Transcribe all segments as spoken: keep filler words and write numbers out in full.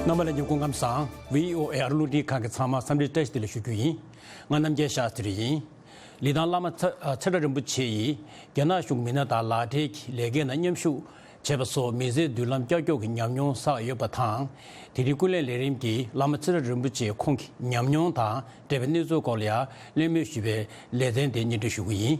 རྣམ་པ་ལྷན་རྒྱས་སྐུ་ཁམས་བཟང་། བྷི་ཨོ་ཨེ་རླུང་འཕྲིན་ཁང་གི་ཚང་མ་འཚམས་འདྲི་བཀྲ་ཤིས་བདེ་ལེགས་ཞུ་རྒྱུ་ཡིན། ང་རྣམ་རྒྱལ་ཤཱསྟྲི་ཡིན། ལི་ཐང་བླ་མ་ཚེ་ཚེ་བཀྲ་རིན་པོ་ཆེ་ཡིས་རྒྱ་ནག་གཞུང་གི་མི་སྣ་དང་ལག་སྦྲེལ་གྱིས་ལས་ཀའི་ནང་མཉམ་ཞུགས་བྱས་པ་སོགས་མི་ཚེའི་མདུན་ལམ་ཀྱག་ཀྱོག་གི་ཉམས་མྱོང་བསགས་ཡོད་པ་དང་། དེ་རིང་ཀུན་གླེང་ལས་རིམ་གྱིས་བླ་མ་ཚེ་བཀྲ་རིན་པོ་ཆེ་ཁོང་གི་ཉམས་མྱོང་དང་འབྲེལ་བའི་གནས་ཚུལ་སྐོར་ལ་ཡང་གླེང་མོལ་ཞུས་པའི་ལེ་ཚན་དེ་སྙན་སྒྲོན་ཞུ་གི་ཡིན།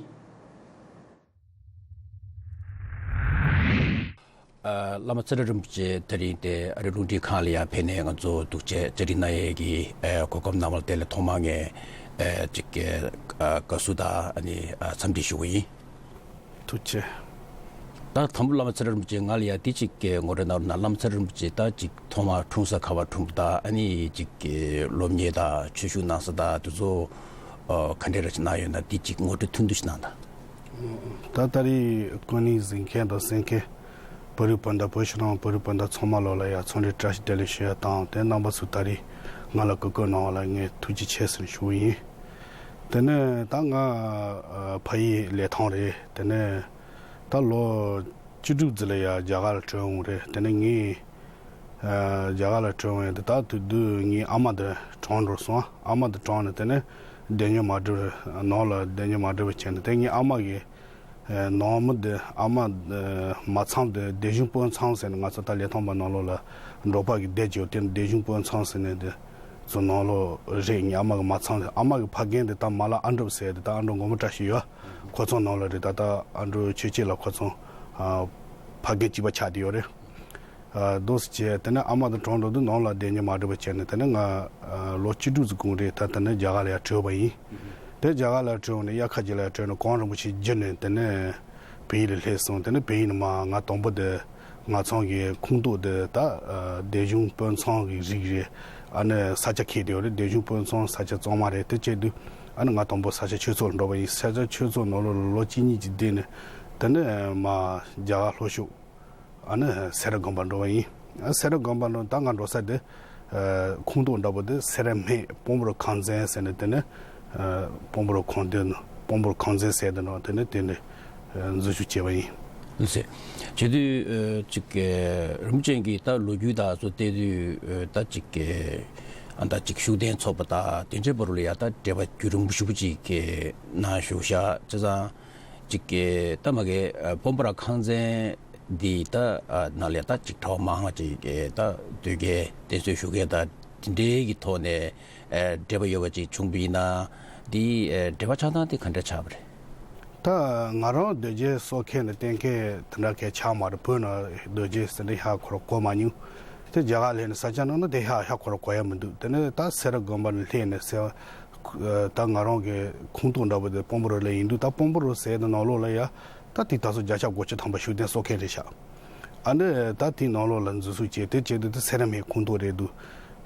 ཨ། བླ་མ་ཚེ་བཀྲ་རིན་པོ་ཆེ་དེ་རིང་དེ་ཨ་རིའི་རླུང་འཕྲིན་ཁང་ལ་ཡར་ཕེབས་ནས་ང་ཚོ་ཐུགས་རྗེ་བཅར་འདྲི་གནང་ཡས་ཀྱི་ཨ་གོ་སྐབས་གནང་བ་དེ་ལ་ཐོག་མར་ངས་ཨ་ཅིག་ཨ་དགའ་བསུ་དང་ཨ་ནི་ཨ་འཚམས་འདྲི་ཞུ་གི་ཡིན། ཐུགས་རྗེ་ཆེ། ད་དང་པོ་བླ་མ་ཚེ་བཀྲ་རིན་པོ་ཆེ་ང་ལ་ཡར་འདི་ཅིག་ངོ་སྤྲོད་གནང་རོགས་གནང་། བླ་མ་ཚེ་བཀྲ་རིན་པོ་ཆེ་ད་ཅིག་ཐོག་མར་འཁྲུངས་ས་ག་པར་འཁྲུངས་པ་དང་ཨ་ནི་ཅིག་སློབ་གཉེར་དང་ཆོས་ཞུགས་གནང་ས་དང་དེ་ཚོ་ཨ་ག་འདྲས་ར་ཅིག་གནང་ཡོད་ན་འདི་ཅིག་ངོ་སྤྲོད་ཐུང་ཐུང་ཞིག་གནང་དང་། ད་ད་རེས་ཀུན་གླེང་གཟིགས་མཁན་དང་གསན་མཁན་བོད་རིགས་སྤུན་ཟླ་བོད་ཕྱི་ནང་བོད་རིགས་སྤུན་ཟླ་ཚང་མ་ལོ་ལ་ཡ་འཚམས་འདྲི་བཀྲ་ཤིས་བདེ་ལེགས་ཞུ་ཡ་དང་དེ་རྣམ་པ་ཚོས་ད་རེས་ང་ལ་གོ་སྐབས་གནང་བ་ལ་ངས་ཐུགས་རྗེ་ཆེ་ཟེར་ཞུ་གི་ཡིན། དེ་ནས་ད་ང་ཨ་ཕ་ཡུལ་ལི་ཐང་རེད། དེ་ནས་ད་ལོ་བཅུ་དྲུག་ཙམ་ལ་ཡ་རྒྱ་གར་ལ་བྲོས་འོང་རེད། དེ་ནས་ངས་ཨ་རྒྱ་གར་ལ་བྲོས་འོང་ཡ་དེ་ད་དུས་དུས་ངའི་ཨ་མ་དེ་གྲོངས་འགྲོ་སོང་། ཨ་མ་དེ་གྲོངས་ནས་དེ་ནས་བསྡད་ཉོ་མ་འགྲིག་པ་ནང་ལ་བསྡད་ཉོ་མ་འགྲིག་པ་བྱས་ནས་དེ་ངའི་ཨ་མ་གི་ཨ་ནང་མི་དེ་ཨ་མ་ཨ་མ་ཚང་དེ་སྡེ་གཞུང་དཔོན་ཚང་ཟེར་ནས་ང་ཚོ་ད་ལི་ཐང་པ་ནང་ལོགས་ལ་འབྲོག་པ་གི་སྡེ་ཅིག་ཡོད་དེ་སྡེ་གཞུང་དཔོན་ཚང་ཟེར་ནས་དེ་ཚོ་ནང་ལོགས་རེད། ངའི་ཨ་མ་གི་མ་ཚང་དེ་ཨ་མ་གི་ཕ་རྒན་དེ་ད་མ་ལ་ཨ་འབྲུག་ཟེར་དེ་ད་ཨ་འབྲུག་མགོན་པོ་བཀྲ་ཤིས་ཡོད། ཁོ་ཚོ་ནང་ལོགས་རེད། ད་ད་ཨ་འབྲུག་ཆོས་སྐྱིད་ལགས་ཁོ་ཚོ་ཨ་ཕ་རྒན་གཅིག་པ་ཆགས་བསྡད་ཡོད་རེད། ཨ་རྡོ་སི་བྱས་དེ་ནས་ཨ་མ་དང་གྲོངས་འགྲོ་དུས་ནང་ལ་བསྡད་ཉོ་མ་འགྲིག་པ་བྱས་ནས་དེ་ནས་ང་ཨ་ལོ་བཅུ་དྲུག་ཙམ་གོང་རེད། ད་དེ་ནས་རྒྱ་གར་ལ་ཡར་བྲོས་པ་ཡིན། དེ་རྒྱ་གར་ལ་བྲོས་ནས་དབྱར་ཁ་ཅིག་ལ་བྲོས་ནས་གངས་རིན་པོ་ཆེ་བརྒྱུད་ནས་དེ་ནས་བལ་ཡུལ་ལ་སླེབས་སོང་། དེ་ནས་བལ་ཡུལ་ནས་མར་ང་དང་པོ་དེ་ང་ཚང་གི་ཁོངས་གཏོགས་དེ་ད་ཨ་སྡེ་གཞུང་དཔོན་ཚང་གི་རིགས་རེད། ཨ་ནི་ས་ཆ་ཁེལ་བསྡད་ཡོད་རེད། སྡེ་གཞུང་དཔོན་ཚང་ས་ཆ་གཙང་མ་རེད། དེ་བྱས་དུས་ཨ་ནི་ང་དང་པོ་ས་ཆ་ཆོས་ཚོགས་ལ་འགྲོ་བ་ཡིན། ས་ཆ་ཆོས་ཚོགས་ནང་ལོགས་ལ་ལོ་གཅིག་གཉིས་ཀྱི་བསྡད་ནས་དེ་ནས་མར་རྒྱ་གར་ལྷོ་ཕྱོགས་ཨ་ནི་སེ་ར་དགོན་པ་འགྲོ་བ་ཡིན། ཨ་སེ་ར་དགོན་པ་འགྲོ་ད་ང་འགྲོ་ས་དེ་ཨ་ཁོངས་གཏོགས་འདྲ་པོ་དེ་སེ་ར་སྨད་སྤོམ་རོ་ཁང་ཚན་ཟེར་ནས་དེ་ནས་ཨ་སྤོམ་རོ་ཁང་དེ་ནས་སྤོམ་རོ་ཁང་ཚན་ཟེར་དེ་ནང་དེ་ནས་དེ་ནས་ཨ་འཛུལ་ཞུགས་བྱས་པ་ཡིན། ལགས་སོ། བྱས་དུས་ཨ་ཅིག་ཨ་རིན་པོ་ཆེ་གིས་ད་ལོ་རྒྱུས་དག་ཚོ་བལྟས་དུས་ཨ་ད་ཅིག་ཨ་ད་ཅིག་ཤུགས་ལྡན་ཚོགས་པ་དང་དེ་འདྲའི་བར་ལ་ཡ་ད་འབྲེལ་བ་རྒྱུན་རིང་པོ་ཞེ་པོ་ཅིག་གི་ནང་ཞུགས་ཤག་བྱས་ཙང་། ཅིག་གི་ད་མ་གི་ཨ་སྤོམ་པོ་ར་ཁང་ཚན་འདི་ད་ཨ་ནང་ལ་ད་ཅིག་གྲྭ་པ་མང་ང་ཅིག་གི་ད་སྡོད་མཁན་བསྟེན་གསོལ་ཞུ་མཁན་ད་དེ་འདྲའི་གི་ཐོག་ནས་ཨ་འབྲེལ་བ་ཡོད་པ་ཅིག་བྱུང་བ་ཡིན་ན་འདི་ཨ་འབྲེལ་བ་ཆགས་སྟངས་དེ་ག་འདྲ་ཆགས་པ་རེད། ད་ང་རང་སྡོད་རྒྱུ་གསོལ་མཁན་ནི་གཏན་འཁེལ་དེ་འདྲ་གས་ཆགས་མ་རེད། བོད་ནང་སྡོད་རྒྱུ་ཟེར་འདི་ཧ་གོ་ར་གོ་མ་མྱོང་། དེ་རྒྱ་གར་སླེབས་ནས་ས་ཆ་ནང་ན་དེ་ཧ་ཧ་གོ་ར་གོ་ཡ་མི་འདུག་དེ་ནས་ད་སེ་ར་དགོན་པ་ནས་སླེབས་ནས་སེ་ད་ང་རང་གི་ཁོངས་གཏོགས་འདྲ་པོ་དེ་སྤོམ་པོ་རོ་ལ་ཡིན་དུས་ད་སྤོམ་པོ་རོ་ཟེར་དེ་ནང་ལོགས་ལ་ཡ་ད་དེ་ད་སོ་བརྒྱ་ཆ་དགུ་བཅུ་ཐམ་པ་ཤུགས་ལྡན་གསོལ་མཁན་རེད་ཤག་ཨ་ནི་ད་དེའི་ནང་ལོགས་ལ་འཛུལ་ཞུགས་བྱས་དེ་བྱས་དུས་དེ་སེ་ར་སྨད་ཁོངས་གཏོགས་རེད་འདུག་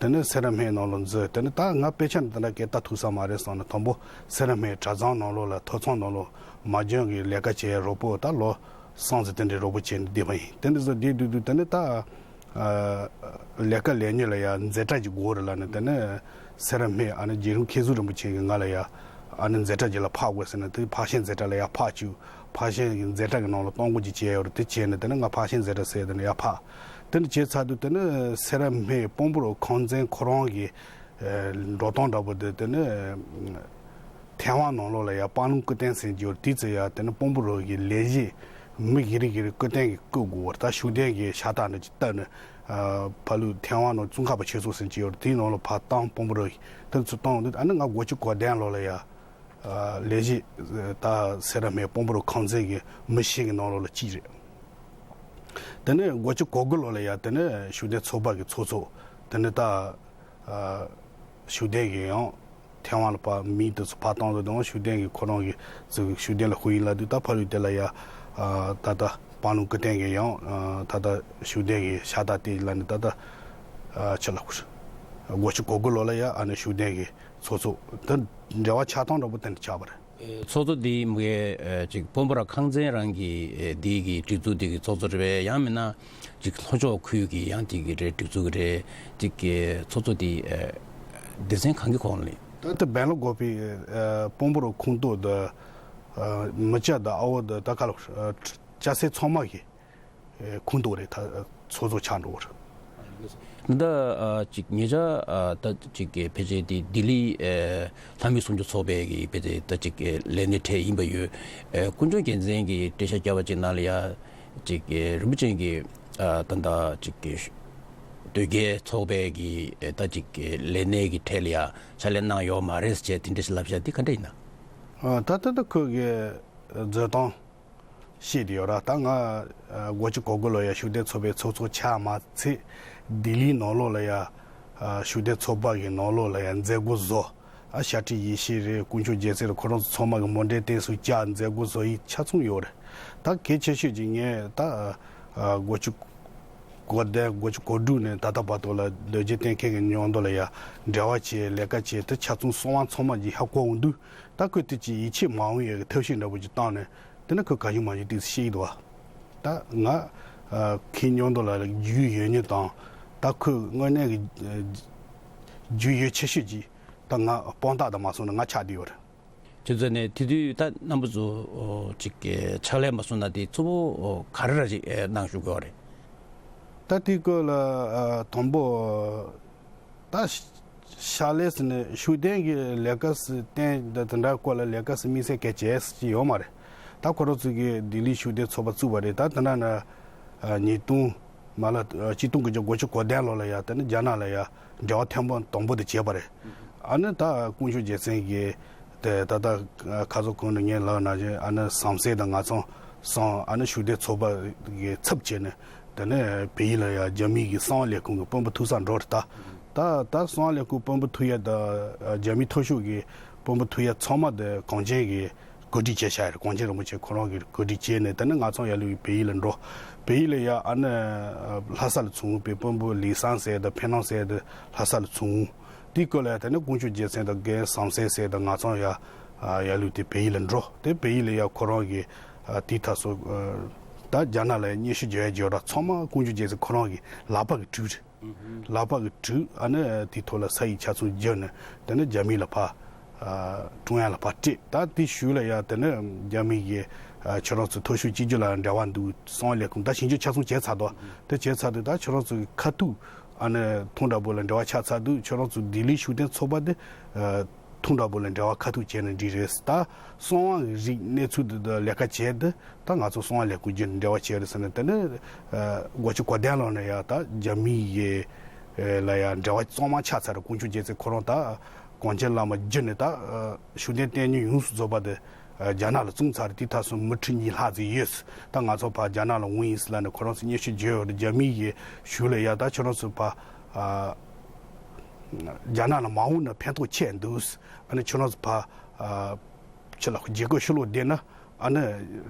དེ་ནས་སེ་ར་སྨད་ནང་ལ་འཛུལ། དེ་ནས་ད་ང་དཔེ་ཆ་འདི་འདྲ་སྐད་ལྟ་ཐུབ་ས་མ་རེད་བསམ་ནས་དང་པོ་སེ་ར་སྨད་གྲྭ་ཚང་ནང་ལོགས་ལ་ཐོས་ཚང་ནང་ལོགས་མ་འཇོན་གྱི་ལས་ཀ་བྱས་རོགས་པོ་ད་ལོ་གསུམ་ཙམ་དེ་འདྲའི་རོགས་པོ་བྱས་ནས་བསྡད་པ་ཡིན། དེ་འདྲ་ཟེར་བསྡད་དུས་དུས་དེ་ནས་ད་ཨ་ལས་ཀ་ལས་ཉོ་ལ་ཡ་འཛིན་གྲྭ་ཅིག་དགོས་རེད་ལབ་ནས་དེ་ནས་སེ་ར་སྨད་ཨ་ནི་རྗེ་རིན་མཁན་ཟུར་རིན་པོ་ཆེ་གིས་ང་ལ་ཡ་ཨ་ནི་འཛིན་གྲྭ་ཅིག་ལ་ཕར་དགོས་ཟེར་ནས་དེ་ཕར་ཕྱིན་འཛིན་གྲྭ་ལ་ཡ་ཕར་བཅུག་ཕར་ཕྱིན་གྱི་འཛིན་གྲྭ་གི་ནང་ལ་གཏོང་དགོས་ཀྱི་བྱས་ཡོད་རེད། དེ་བྱས་ནས་དེ་ནས་ང་ཕར་ཕྱིན་འཛིན་གྲྭ་ཟེར་དེ་ནས་ཡ་ཕར་དེ་འདྲ་བྱས་ཚར་དུས་དེ་ནས་སེ་ར་སྨད་སྤོམ་པོ་རོ་ཁང་ཚན་ཁོ་རང་གི་ཨ་འགྲོ་སྟངས་འདྲ་པོ་དེ་དེ་ནས་ཐེ་ཝན་ནང་ལོགས་ལ་ཡ་པང་ལུང་སྐུ་རྟེན་ཟེར་གྱི་ཡོད་རེད། དེ་ཚོ་ཡ་དེ་ནས་སྤོམ་པོ་རོ་གི་ལས་བྱེད་མི་གི་རིགས་གི་རིགས་སྐུ་རྟེན་གྱི་བརྐོ་དགོས་པ་རེད། ད་ཤུགས་ལྡན་གྱི་ཤ་སྟག་འདྲ་ཅིག་བཏབ་ནས་ཨ་ཕ་ལུ་ཐེ་ཝན་ནང་ཙུང་ཁ་པ་ཆོས་ཚོགས་ཟེར་གྱི་ཡོད་རེད། དེའི་ནང་ལ་ཕར་བཏང་སྤོམ་པོ་རོ་གི་དེ་ཚོ་བཏང་དུས་ཨ་ནི་ང་སྒོ་ཆུ་གོ་གདན་ལོགས་ལ་ཡ། ཨ་ལས་བྱེད་ད་སེ་ར་སྨད་སྤོམ་པོ་རོ་ཁང་ཚན་གྱི་མི་བཞི་གི་ནང་ལོགས་ལ་གཅིག་རེད། དེ་ནས་སྒོ་ཆུ་གོ་དགུ་ལོགས་ལ་ཡ་དེ་ནས་ཤུགས་ལྡན་ཚོགས་པ་གི་ཚོགས་གཙོ་དེ་ནས་ད་ཨ་ཤུགས་ལྡན་གྱི་ཡང་ཐེ་ཝན་ལ་ཕར་མི་དེ་ཚོ་ཕར་བཏང་དུས་དང་ཤུགས་ལྡན་གྱི་ཁོ་རང་གི་ཚུར་ཤུགས་ལྡན་ལ་ཧུ་ཡིན་ལབ་དུས་ད་ཕ་ལུས་དེ་ལ་ཡ་ཨ་ད་ལྟ་པང་ལུང་སྐུ་རྟེན་གྱི་ཡང་ཨ་ད་ལྟ་ཤུགས་ལྡན་གྱི་ཤ་སྟག་དེ་ལ་ནི་ད་ལྟ་ཨ་ཆི་ལ་ཧུ་སྒོ་ཆུ་གོ་དགུ་ལོགས་ལ་ཡ་ཨ་ནི་ཤུགས་ལྡན་གྱི་ཚོགས་གཙོ་དེ་འབྲེལ་བ་ཆགས་སྟངས་འདྲ་པོ་དེ་འདྲ་ཆགས་པ་རེད། ཚོགས་གཙོ་འདི་མི་གའི་ཅིག་སྤོམ་པོ་ར་ཁང་ཚན་རང་གི་འདི་གི་སྒྲིག་འཛུགས་འདི་གི་ཚོགས་གཙོ་རེད་པས། ཡང་མིན་ན་ཅིག་ལྷོ་ཕྱོགས་ཁུལ་གྱི་ཡང་འདི་གི་རེད་སྒྲིག་འཛུགས་ཀྱི་རེད། ཅིག་གི་ཚོགས་གཙོ་འདི་སྡེ་ཚན་གང་གི་ཁོངས་ལ་ཡིན། ད་ལྟ་སྦེང་ལོར་དགོན་པའི་སྤོམ་པོ་ར་ཁོངས་གཏོགས་དང་མི་སྐྱ་དང་ཨ་བོ་དང་ད་ག་ལ་སྐྱ་སེར་ཚང་མ་གི་ཁོངས་གཏོགས་རེད། ད་ཚོགས་གཙོ་ཆགས་འགྲོ་བ་རེད། ད་ཅིག་ཉེ་ཆར་ད་ཅིག་ཕལ་ཆེར་དེ་ལྡི་ལི་ལྷ་མིའི་སྲུང་སྐྱོབ་ཚོགས་པའི་གི་ཕལ་ཆེར་ད་ཅིག་ལས་སྣེ་གྲས་ཡིན་པ་ཡོད། དཀོན་མཆོག་རྒྱལ་མཚན་གྱིས་འགྲེལ་བཤད་བརྒྱབ་པ་ཅིག་ནང་ལ་ཡ་ཅིག་རིན་པོ་ཆེ་གིས་ད་ད་ཅིག་དོལ་རྒྱལ་ཚོགས་པའི་གི་ད་ཅིག་ལས་སྣེ་གི་གྲས་ལ་ཡ་ཕྱག་ལས་གནང་ཡོད་མ་རེད་ཟེར་དེ་འདྲ་ཞིག་ལབ་བཞག་དེ་ག་འདྲ་ཡིན་ན། ད་ལྟ་ད་ཁོས་གི་རྫོད་སྟངས། ཤེས་དེ་ཡོད་ར། ད་ང་དགུ་བཅུ་གོ་དགུ་ལོ་ཡ་ཤུགས་ལྡན་ཚོགས་པའི་ཚོགས་གཙོ་ཆགས་མ་ཚད་ལྡི་ལིའི་ནང་ལོགས་ལ་ཡ་ཤུགས་ལྡན་ཚོགས་པ་གི་ནང་ལོགས་ལ་ཡ་མཛད་སྒོ་བཟོ། ཨ་ཤཱཀྱ་ཡེ་ཤེས་རེད། དཀོན་མཆོག་རྒྱལ་མཚན་རེད། ཁོ་རང་ཚོ་ཚང་མ་གི་མོ་འདྲེན་བསྟན་སྲུང་བཅའ་མཛད་སྒོ་བཟོ་ཡི་ཆ་ཚང་ཡོད་རེད། ད་གལ་ཆེ་ཤོས་ཀྱི་ངས་ད་དགུ་བཅུ་གོ་བདུན་དགུ་བཅུ་གོ་དྲུག་ནས་ད་ལྟ་བར་དུ་ལ་སྡོད་རྗེས་གཏན་འཁེལ་གི་མཉམ་དུ་ལ་ཡ་འབྲེལ་བ་བྱས་ལས་ཀ་བྱས་དེ་ཆ་ཚང་གསང་བ་ཚང་མ་གྱི་ཧ་གོ་འོང་དུས། ད་ཁོས་དེ་ཅི་ཡིད་ཆེས་མ་འོང་ཡས་ཀྱི་ཐབས་ཤེས་འདྲ་པོ་ཅིག་བཏང་ནས་དེ་ནི་ཁོས་ག་ཞིག་མ་ཞིག་ཏིག་ཤེས་ཀྱི་འདུག་བ། ད་ང་ཁོའི་མཉམ་དུ་ལ་རྒྱུས་ཡོད་མྱོང་དང་། ད་ཁོས་དངོས་གནས་ཀྱི་རྒྱུས་ཡོད་ཆེ་ཤོས་ཀྱིས་ད་ང་དཔང་རྟགས་དང་མ་སོང་ན་ང་ཆགས་བསྡད་ཡོད་རེད། དེ་ཚོ་ནས་དེ་དུས་ད་རྣམ་པ་ཚོ་ཅིག་ཕྱག་ལས་མ་སོང་ན་དེ་གཙོ་བོ་ག་རེ་ར་ཅིག་གནང་བཞུགས་དགོས་རེད། ད་དེ་སྐོར་ལ་དང་པོ། ད་ཤ་ལས་ཟེར་ནས་ཤུགས་ལྡན་གྱི་ལས་ཀ་སི་བརྟེན་ད་དེ་འདྲ་སྐོར་ལ་ལས་ཀ་སི་དམིགས་བསལ་གལ་ཆེ་ཟེར་གྱི་ཡོད་མ་རེད། ད་ཁོ་རང་ཚོ་གིས་ལྡི་ལི་ཤུགས་ལྡན་ཚོགས་པ་བཙུགས་པ་རེད། ད་དེ་འདྲ་ན་ཉིས་སྟོང་མ་ལ་གཅིག་སྟོང་དགུ་བརྒྱ་དགུ་བཅུ་གོ་བདུན་ལོ་ལ་ཡ་དེ་ནི་རྒྱ་ནག་ལ་ཡ་འབྲེལ་བ་ཐེངས་མ་དང་པོ་དེ་བྱས་པ་རེད། ཨ་ནི་ད་དཀོན་མཆོག་རྒྱལ་མཚན་གྱིས་དེ་ད་ལྟ་ཁ་སང་གོང་ནས་ངས་ལབ་ན་ཨ་ནི་ཟམ་གསལ་དང་ང་ཚང་སང་ཨ་ནི་ཤུགས་ལྡན་ཚོགས་པ་གི་ཚབ་བྱས་ནས། དེ་ནས་བལ་ཡུལ་ལ་ཡང་རྒྱ་མི་གི་གསང་བ་ལས་ཁུངས་ཀྱི་དཔོན་པོ་ཐུག་སར་འགྲོ་རེད་ད། ད་ད་གསང་བ་ལས་ཁུངས་དཔོན་པོ་ཐུག་ཡ་ད་རྒྱ་མིའི་མཐོ་ཤོས་ཀྱི་དཔོན་པོ་ཐུག་ཡ་ཚང་མ་དེ་གངས་ཅན་གྱི་གོ་སྒྲིག་བྱས་བཞག་ཡོད་རེད། གངས་ཅན་རིན་པོ་ཆེ་ཁོ་རང་གིས་གོ་སྒྲིག་བྱས་ནས་དེ་ནས་ང་ཚོ་ཡར་ལ་བལ་ཡུལ་ལ་འགྲོ། བལ་ཡུལ་ལ་ཡ་ཨ་ནི་ལྷ་ས་ལ་ཚོང་དཔོན་དཔོན་པོ་ལི་སང་ཟེར་དང་ཕེ་ནང་ཟེར་དང་ལྷ་ས་ལ་ཚོང་། དེའི་སྐོར་ལ་ཡ་དེ་ནས་དཀོན་མཆོག་རྒྱལ་མཚན་དང་རྒན་ཟམ་གསལ་ཟེར་དང་ང་ཚོ་ཡ་ཡར་ལ་དེ་བལ་ཡུལ་ལ་འགྲོ། དེ་བལ་ཡུལ་ལ་ཡ་ཁོ་རང་གིས་དེའི་ཐག་སོ། ད་རྒྱ་ནག་ལ་སྙན་ཞུ་བརྒྱབ་ཡ་བརྒྱབ་ར་ཚང་མ་དཀོན་མཆོག་རྒྱལ་མཚན་ཁོ་རང་གི་ལག་པ་གི་བྲིས་རེད། ལག་པ་གི་བྲིས་ཨ་ནི་དེའི་ཐོག་ལ་ས་ཡིག་ཆ་ཚང་བརྒྱབ་ནས་དེ་ནི་རྒྱ་མི་ལ་ཕར་ཀྲུང་དབྱང་ལ་ཕར་སྤྲད། ད་དེའི་གཞུག་ལ་ཡ་དེ་ནི་རྒྱ་མི་གི་ཁྱོད་རང་ཚོའི་མཐོ་ཤོས་གཅིག་གྱུར་ལ་འབྲེལ་བ་འདུག་གསང་བ་ལས་ཁུངས་ད་ཞིབ་འཇུག་ཆ་ཚང་བྱས་ཚར་འདུག་དེ་བྱས་ཚར་དུས་ད་ཁྱོད་རང་ཚོ་གི་ཁ་ཐུག་ཨ་ནི་ཐུང་དྲག་པོ་ལ་འབྲེལ་བ་ཆགས་ཚར་དུས་ཁྱོད་རང་ཚོ་ལྡི་ལིའི་ཤུགས་ལྡན་ཚོགས་པ་དེ། ཐུང་དྲག་པོ་ལ་འབྲེལ་བ་ཁ་ཐུག་བྱས་ནས་འགྲིག་རེད། ད་གསང་བ་གི་རིགས་གནས་ཚུལ་འདི་དང་ལས་ཀ་བྱས་ཏེ་ད་ང་ཚོ་གསང་བ་ལས་ཁུངས་བརྒྱུད་ནས་འབྲེལ་བ་བྱས་རེད་ཟེར་ནས་དེ་ནས་སྒོ་ཕྱི་གོ་དན་ལོག་ནས་ཡ་ད་རྒྱ་མི་ཡི་ལ་ཡ་འབྲེལ་བ་གཙང་མ་ཆགས་ཚར་རེད། དཀོན་མཆོག་རྒྱལ་མཚན་ཁོ་རང་ད་གངས་ཅན་བླ་མ་བརྒྱུད་ནས་ད་ཤུགས་ལྡན་བསྟེན་ནས་ཡོངས་སུ་རྫོགས་པ་དེ་རྒྱ་ནག་ལ་བཙོང་ཚར་རེད། དེ་ད་སོ་མི་ཁྲི་གཉིས་ལྷག་ཙམ་ཡོད། ད་ང་ཚོ་ཕར་རྒྱ་ནག་ལ་འོང་ཡིན་ཟེར་ལབ་ནས་ཁོ་རང་ཚོ་སྙན་ཞུ་བརྗོད་ཡོད་རེད། རྒྱ་མི་ཡི་ཤུགས་ལ་ཡ་ད་ཁྱོད་རང་ཚོ་ཕར། རྒྱ་ནག་ལ་མ་འོངས་ན་ཕན་ཐོགས་ཆེ་འདུག་ཨ་ནི་ཁྱོད་རང་ཚོ་ཕར་ཕྱི་ལ་རྒྱལ་ཁབ་ཕྱི་ལོགས་བསྡད་ན་ཨ་ནི་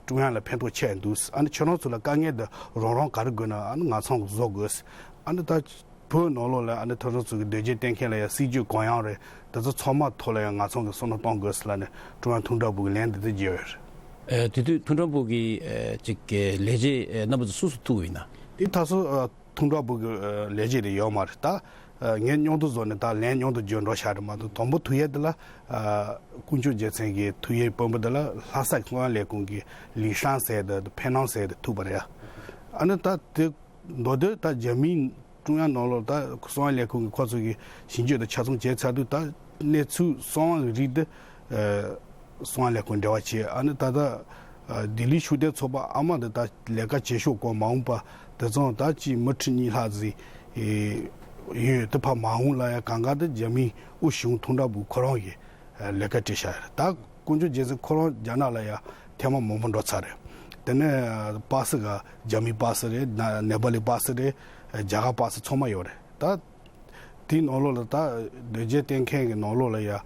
ཀྲུང་དབྱང་ལ་ཕན་ཐོགས་ཆེ་འདུག་ཨ་ནི་ཁྱོད་རང་ཚོ་ལ་དཀའ་ངལ་འདི་རང་རང་ག་རེ་དགོས་ན་ཨ་ནི་ང་ཚོ་གིས་བཟོ་དགོས། ཨ་ནི་ད་བོད་ནང་ལོགས་ལ་ཨ་ནི་ཁྱོད་རང་ཚོ་གི་སྡོད་རྒྱུ་གཏན་འཁེལ་ལ་ཡང་སྲིད་ཇུས་གང་ཡང་རེད། དེ་ཚོ་ཚང་མ་ཐོག་ལ་ཡང་ང་ཚོ་གིས་བསམ་བློ་གཏོང་དགོས་ལབ་ནས་ཀྲུང་དབྱང་ཐུང་དྲག་པུའུ་གི་ལན་འདི་འདྲ་བརྒྱབ་ཡོད་རེད། ཨེ། དེ་དུས་ཐུང་དྲག་པུའུ་གི་ཨེ་ཅིག་གི་ལས་བྱེད་ཨེ་རྣམ་པ་ཚོ་སུ་སུ་ཐུག་ཡིན་ན། དེ་ད་སོ་ཨ། ཐུང་དྲག་པུའུ་གི་ཨ་ལས་བྱེད་དེ་ཡོད་མ་རེད་ད། ཨ་ངས་མཉམ་དུ་བཟོས་ནས་ད་ལན་མཉམ་དུ་བརྗོད་འགྲོ་བཞག་རེད་མ་གཏོགས་དང་པོ་ཐུག་ཡས་དེ་ལ་ཨ་དཀོན་མཆོག་རྒྱལ་མཚན་གྱི་ཐུག་ཡས་དཔོན་པོ་དེ་ལ་ལྷ་ས་ཀྲུང་དབྱང་ལས་ཁུངས་ཀྱི་ལི་ཧྲང་ཟེར་དེ་ཕེ་ནང་ཟེར་དེ་ཐུག་པ་རེད་ཨ། ཨ་ནི་ད་དེ་མདོར་བསྡུས་ད་རྒྱ་མིའི་ཀྲུང་དབྱང་ནང་ལོགས་ད་གསང་བ་ལས་ཁུངས་ཀྱི་ཁོ་ཚོ་གི་ཞིབ་འཇུག་དང་ཆ་ཚང་བྱས་ཚར་དུས་ད་གནས་ཚུལ་གསང་བ་གི་རིགས་དེ་ཨ་གསང་བ་ལས་ཁུངས་འབྲེལ་བ་བྱས། ཨ་ནི་ད་ལྟ་ཨ་ལྡི་ལི་ཤུགས་ལྡན་ཚོགས་པ་ཨ་མ་དེ་ད་ལས་ཀ་བྱེད་ཤོག་གོ་མ་འོངས་པ་དེ་ཚང་ད་ཅིག་མི་ཁྲི་གཉིས་ལྷག་ཟིག་ཡོད་དེ་ཕར་མ་འོངས་ལ་ཡང་གང་ག་དེ་རྒྱ་མིའི་དབུ་བཞུགས་ཐུང་དྲག་པུའུ་ཁོ་རང་གི་ལས་ཀ་བྲིས་བཞག་ཡོད་རེད། ད་དཀོན་མཆོག་རྒྱལ་མཚན་ཁོ་རང་རྒྱ་ནག་ལ་ཡང་ཐེངས་མ་མང་པོ་འགྲོ་ཚར་རེད། དེ་ནས་པ་སི་ག་རྒྱ་མིའི་པ་སི་རེད། ན་ནེ་པ་ལི་པ་སི་རེད། རྒྱ་གར་པ་སི་ཚང་མ་ཡོད་རེད། ད་དེའི་ནང་ལོགས་ལ་ད་སྡོད་རྒྱུ་གཏན་འཁེལ་གི་ནང་ལོགས་ལ་ཡང་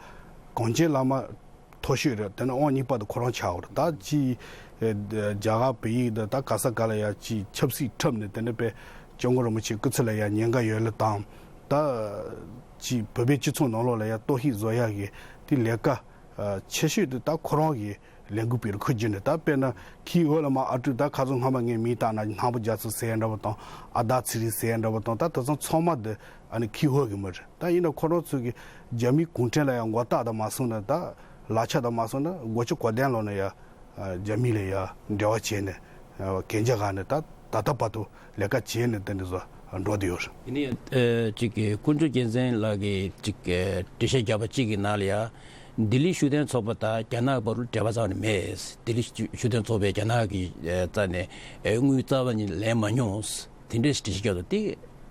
གངས་ཅན་བླ་མ་མཐོ་ཤོས་རེད། དེ་ནས་ཨང་གཉིས་པ་དེ་ཁོ་རང་ཆགས་ཡོད་རེད། ད་ཅི་རྒྱ་གར་བོད་ཡིག་དང་ད་ག་ས་ག་ལ་ཡང་ཅི་ཆབ་སྲིད་འཁྲབ་ནས་དེ་ནས་པའི་སྐྱབས་མགོན་རིན་པོ་ཆེ་སྐུ་ཚེ་ལ་ཡང་ཉེན་ཁ་ཡོད་ལ་དང་། ད་ཅི་བོད་པའི་སྤྱི་ཚོགས་ནང་ལོགས་ལ་ཡང་གཏོར་བཤིག་བཟོ་ཡག་གི་དེ་ལས་ཀ་ཆེ་ཤོས་དེ་ད་ཁོ་རང་གི་ལས་འགུལ་སྤེལ་རུ་ཁུར་གྱི་ནས། ད་དཔེར་ན་ཁིའི་འོག་ལ་མ་ཨ་ཀྲུག་ད་ཁ་སང་སྔ་མ་ངས་མིང་བཏགས་ན་སྣང་བུ་རྒྱ་མཚོ་ཟེར་འདྲ་པོ་དང་ཨ་དར་ཚེ་རིང་ཟེར་འདྲ་པོ་དང་ད་དེ་ཚང་ཚང་མ་དེ་ཨ་ནི་ཁིའི་འོག་གི་མི་རེད། ད་ཡིན་ན་ཁོ་རང་ཚོ་གི་རྒྱ་མིའི་གུང་ཁྲན་ལ་ཡང་མགོ་བཏགས་དང་མ་སོང་ན་ད་ལག་ཆ་དང་མ་སོང་ན་སྒོ་ཕྱི་གོ་དན་ལོག་ནས་ཡ་རྒྱ་མི་ལ་ཡ་འབྲེལ་བ་བྱས་ནས་གན་རྒྱ་ག་ནས་ད་ད་ལྟ་བར་དུ་ལས་ཀ་བྱས་ནས་དེ་འདྲ་བཟོ་ འགྲོ་བསྡད་ཡོད་རེད། ཡིན་ནའི་ཨ་ཅིག་གི་དཀོན་མཆོག་རྒྱལ་མཚན་ལགས་ཀྱིས་ཅིག་ཨ་འགྲེལ་བཤད་བརྒྱབ་པ་གཅིག་གི་ནང་ལ་ཡ། ལྡི་ལི་ཤུགས་ལྡན་ཚོགས་པ་དང་རྒྱ་ནག་བར་ལ་འབྲེལ་བ་རྩ་བ་ནས་མེད། ལྡི་ལི་ཤུགས་ལྡན་ཚོགས་པས་རྒྱ་ནག་གི་ཨ་རྩ་ནས་ཨ་དངུལ་རྩ་བ་ནས་ལེན་མ་མྱོང་། དེ་འདྲའི་འགྲེལ་བཤད་བརྒྱབ་འདུག་དེ་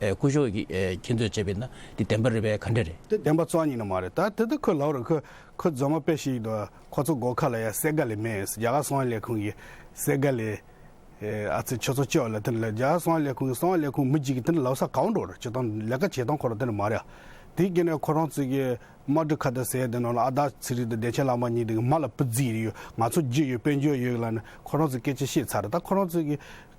ཨ་སྐུ་ཞབས་ཀྱིས་ཨ་ཁྱེད་ཚོས་བྱས་པས་ན་དེ་བདེན་པ་རེད་པས་ག་འདྲ་རེད། དེ་བདེན་པ་རྩ་བ་ཉིད་ནས་མ་རེད། ད་དེ་ད་ཁོས་ལབ་རེད། ཁོ་ཁོ་རྫུན་མ་དཔེ་བཤད་ཀྱི་འདུག་ཁོ་ཚོ་སྒོ་ཁ་ལ་ཡ་སེ་ག་ལེ་མེད། རྒྱ་གར་གསང་བའི་ལས་ཁུངས་ཀྱི་སེ་ག་ལེ། ཨེ་ཨ་ཙི་ཁྱོད་ཚོ་སྐྱོ་ལ་དེ་ལ་རྒྱ་གར་གསང་བའི་ལས་ཁུངས་ཀྱི་གསང་བའི་ལས་ཁུངས་མི་གཅིག་གིས་དེ་ལ་ལབ་ས་གང་འགྲོ་རེད། སྤྱིར་བཏང་ལས་ཀ་བྱེད་སྟངས་ཁོ་རང་དེ་འདྲ་མ་རེད། དེའི་རྐྱེན་ནས་ཁོ་རང་ཚོ་གི་དམར་འབྲུག་ཁ་བརྡ་ཟེར་དེ་ནང་ལ་ཨ་ད་ཚེ་རིང་དང་བདེ་ཆེན་ལྷ་མོ་གཉིས་དེ་གི་མ་ལ་སྤུ་རྫིས་རེད་ཡོད། ང་ཚོ་རྒྱུ་ཡོད་དཔལ་འབྱོར་ཡོད་ལ་ནི་ཁོ་རང་ཚོ་སྐད་ཆ་བཤད་ཚར་རེད། ད་ཁོ་རང་ཚོ་གི་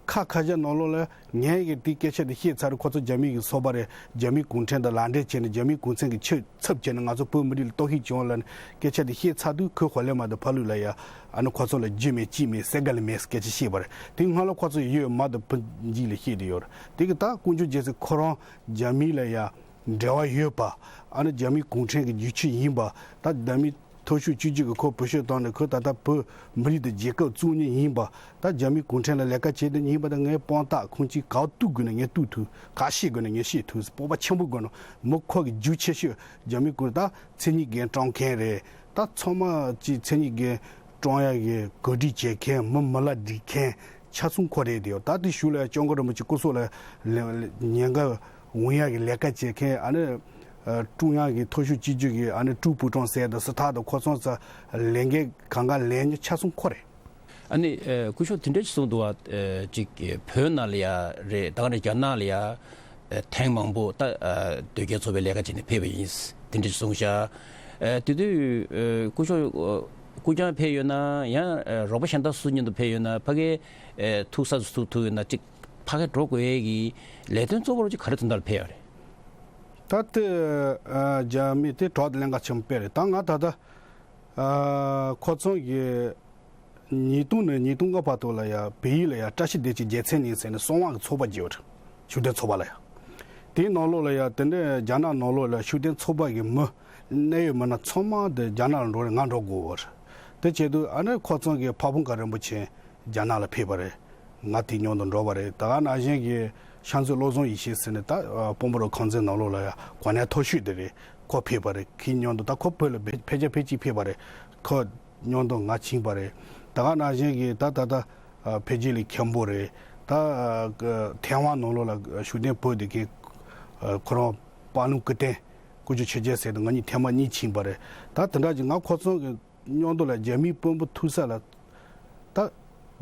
ཁ་ཁ་ཤས་ནང་ལོགས་ལ་ངས་གི་དེའི་སྐད་ཆ་དེ་བཤད་ཚར་རེད། ཁོ་ཚོ་རྒྱ་མི་གི་ཚོགས་པ་རེད། རྒྱ་མི་གུང་ཁྲན་དང་ལག་འབྲེལ་བྱས་ནས་རྒྱ་མི་གུང་ཁྲན་གི་ཆབ་ཆབ་བྱས་ནས་ང་ཚོ་བོད་མི་རིགས་ལ་གཏོར་བཤིག་བྱུང་ལ་ནི་སྐད་ཆ་དེ་བཤད་ཚར་དུས་ཁོས་ཧོ་ལེ་མ་དང་ཕ་ལུ་ལ་ཡ་ཨ་ནི་ཁོ་ཚོ་ལ་རྒྱུ་མེད་ཅི་མེད་སེ་ག་ལེ་མེད་སྐད་ཆ་བཤད་པ་རེད། དེ་སྔ་ལ་ཁོ་ཚོ་ཡོད་མ་དང་བུ་འཇིག་ལ་བཤད་དེ་ཡོད་རེད། དེ་གི་ད་དཀོན་མཆོག་རྒྱལ་མཚན་ཁོ་རང་རྒྱ་མི་ལ་ཡ་འབྲེལ་བ་ཡོད་པ། ཨ་ནི་རྒྱ་མི་གུང་ཁྲན་གི་རྒྱུག་ཁྱི་ཡིན་པ། ད་རྒྱ་མི་མཐོ་ཤོས་སྤྱི་རྒྱུ་གི་ཁོ་བུ་ཤོས་བཏང་ནས་ཁོ་ད་ལྟ་བོད་མི་རིགས་དང་རྒྱལ་ཁབ་བཙུགས་མཁན་ཡིན་པ། ད་རྒྱ་མི་གུང་ཁྲན་ལ་ལས་ཀ་བྱེད་མཁན་ཡིན་པ། ད་ངའི་དཔང་རྟགས་ཁུངས་སྐྱེལ་ག་བཏུག་དགོས་ན་ངས་བཏུག་ཐུབ། ག་བཤད་དགོས་ན་ངས་བཤད་ཐུབ། སྤོབས་པ་ཆེན་པོ་དགོས་ན་མི་ཁོ་གི་རྒྱུག་ཆེ་ཤོས་རྒྱ་མི་གུང་ད་མཚན་ཉིད་འགན་སྲུང་མཁན་རེད། ད་ཚང་མ་གཅིག་མཚན་ཉིད་འགན་སྲུང་ཡག་གི་གོ་སྒྲིག་བྱེད་མཁན་མི་མི་ལ་སྒྲིག་མཁན་ཆ་ཚང་ཁོ་རེད་དེ་ཡོད། ད་དེ་ཞུ་ལ་ཡ་སྐྱབས་མགོན་རིན་པོ་ཆེ་སྐུ་སྲོག་ལ་ལ་ཉེན་ཁ་འོང་ཡག་གི་ལས་ཀ་བྱེད་མཁན་ཨ་ནི། ཨ་ཀྲུང་དབྱང་གི་མཐོ་ཤོས་སྤྱི་རྒྱུ་གི་ཨ་ནི་ཀྲུའུ་པུའུ་ཀྲང་ཟེར་དང་སི་ཐག་དང་ཁོ་ཚོ་ཚོ་ལས་འགན་གང་ག་ལས་ཉེ་ཆ་ཚང་ཁོ་རེད། ཨ་ནི་ཨ་སྐུ་ཞབས་དེ་འདྲ་ཞིག་གསུངས་འདུག་བ། ཨ་ཅིག་བོད་ནང་ལ་ཡ་རེད། ད་ག་ནས་རྒྱ་ནག་ལ་ཡ་ཨ་ཐེངས་མང་པོ་ད་ཨ་དོལ་རྒྱལ་ཚོགས་པའི་ལས་ཀ་བྱས་ནས་ཕེབས་པ་ཡིན། དེ་འདྲ་ཞིག་གསུངས་ཤག་ཨ་དེ་དུས་ཨ་སྐུ་ཞབས་ཨ་སྐུ་རྐྱང་ཕེབས་ཡོད་ན་ཡང་ཨ་རོགས་པ་གཞན་དག་སུ་མཉམ་དུ་ཕེབས་ཡོད་ན་ཕ་གིའི་ཨ་ཐུག་ས་སུ་ཐུག་ཐུག་ཡོད་ན་ཅིག་ཕ་གིར་འགྲོ་དགོས་ཡས་ཀྱི་ལས་དོན་གཙོ་བོ་ཅིག་ག་རེ་དོན་དག་ལ་ཕེབས་ཡོད་རེད། ད་ལྟ་ཨ་རྒྱ་མི་དེ་གྲོགས་དང་ལྷན་ཁག་ཆེན་པོ་དཔེ་རེད། ད་ང་ད་ལྟ་ཨ་ཁོ་ཚོ་གི་ཉིས་སྟོང་ནས་ཉིས་སྟོང་ལྔ་བར་དུ་ལ་ཡ་བལ་ཡུལ་ལ་ཡ་བཀྲ་ཤིས་བདེ་ཆེན་རྒྱལ་མཚན་ཡིན་ཟེར་ནས་གསང་བ་གི་ཚོགས་པ་བརྒྱབ་ཡོད་རེད། ཤུགས་ལྡན་ཚོགས་པ་ལ་ཡ། དེའི་ནང་ལོགས་ལ་ཡ་དེ་འདྲའི་རྒྱ་ནག་ནང་ལོགས་ལ་ཤུགས་ལྡན་ཚོགས་པ་གི་མི་གནད་ཡོད་མི་སྣ་ཚང་མ་དེ་རྒྱ་ནག་ལ་འགྲོ་རེད། ང་འགྲོ་དགོས་པ་རེད། དེ་བྱས་དུས་ཨ་ནི་ཁོ་ཚོ་གི་ཕ་བོང་ཁ་རིན་པོ་ཆེ་རྒྱ་ནག་ལ་ཕེབས་པ་རེད། ང་དེ་མཉམ་དུ་འགྲོ་བ་རེད། ད་ག་ནང་བཞིན་གྱི་ཤར་མཛོད་བློ་བཟང་ཡེ་ཤེས་ཟེར་ནས་ད་དཔོན་པོ་རུ་ཁང་ཚན་ནང་ལོགས་ལ་ཡ་གོ་གནས་མཐོ་ཤོས་དེ་རེད། ཁོ་ཕེབས་པ་རེད། ཁོའི་མཉམ་དུ་ད་ཁོ་བོད་ལ་ཕེབས་ཕལ་ཆེར་ཕལ་གཅིག་ཕེབས་པ་རེད། ཁོ་མཉམ་དུ་ང་ཕྱིན་པ་རེད། ད་ག་ནང་བཞིན་གྱི་ད་ད་ད་འཕེལ་རྒྱས་ལགས་མཁན་པོ་རེད། ད་ཐེ་ཝན་ནང་ལོགས་ལ་ཤུགས་ལྡན་བོད་དེ་གའི་ཁོ་རང་པ་ལུང་སྐུ་བསྟན་སྐུ་ཞབས་ཆོས་རྒྱལ་ཟེར་དུས་ང་གཉིས་ཐེངས་མ་གཉིས་ཕྱིན་པ་རེད། ད་དེ་འདྲ་ཅིག་ང་ཁོ་ཚོ་གི་མཉམ་དུ་ལ་རྒྱ་མིའི་དཔོན་པོ་ཐུག་ས་ལ་ད་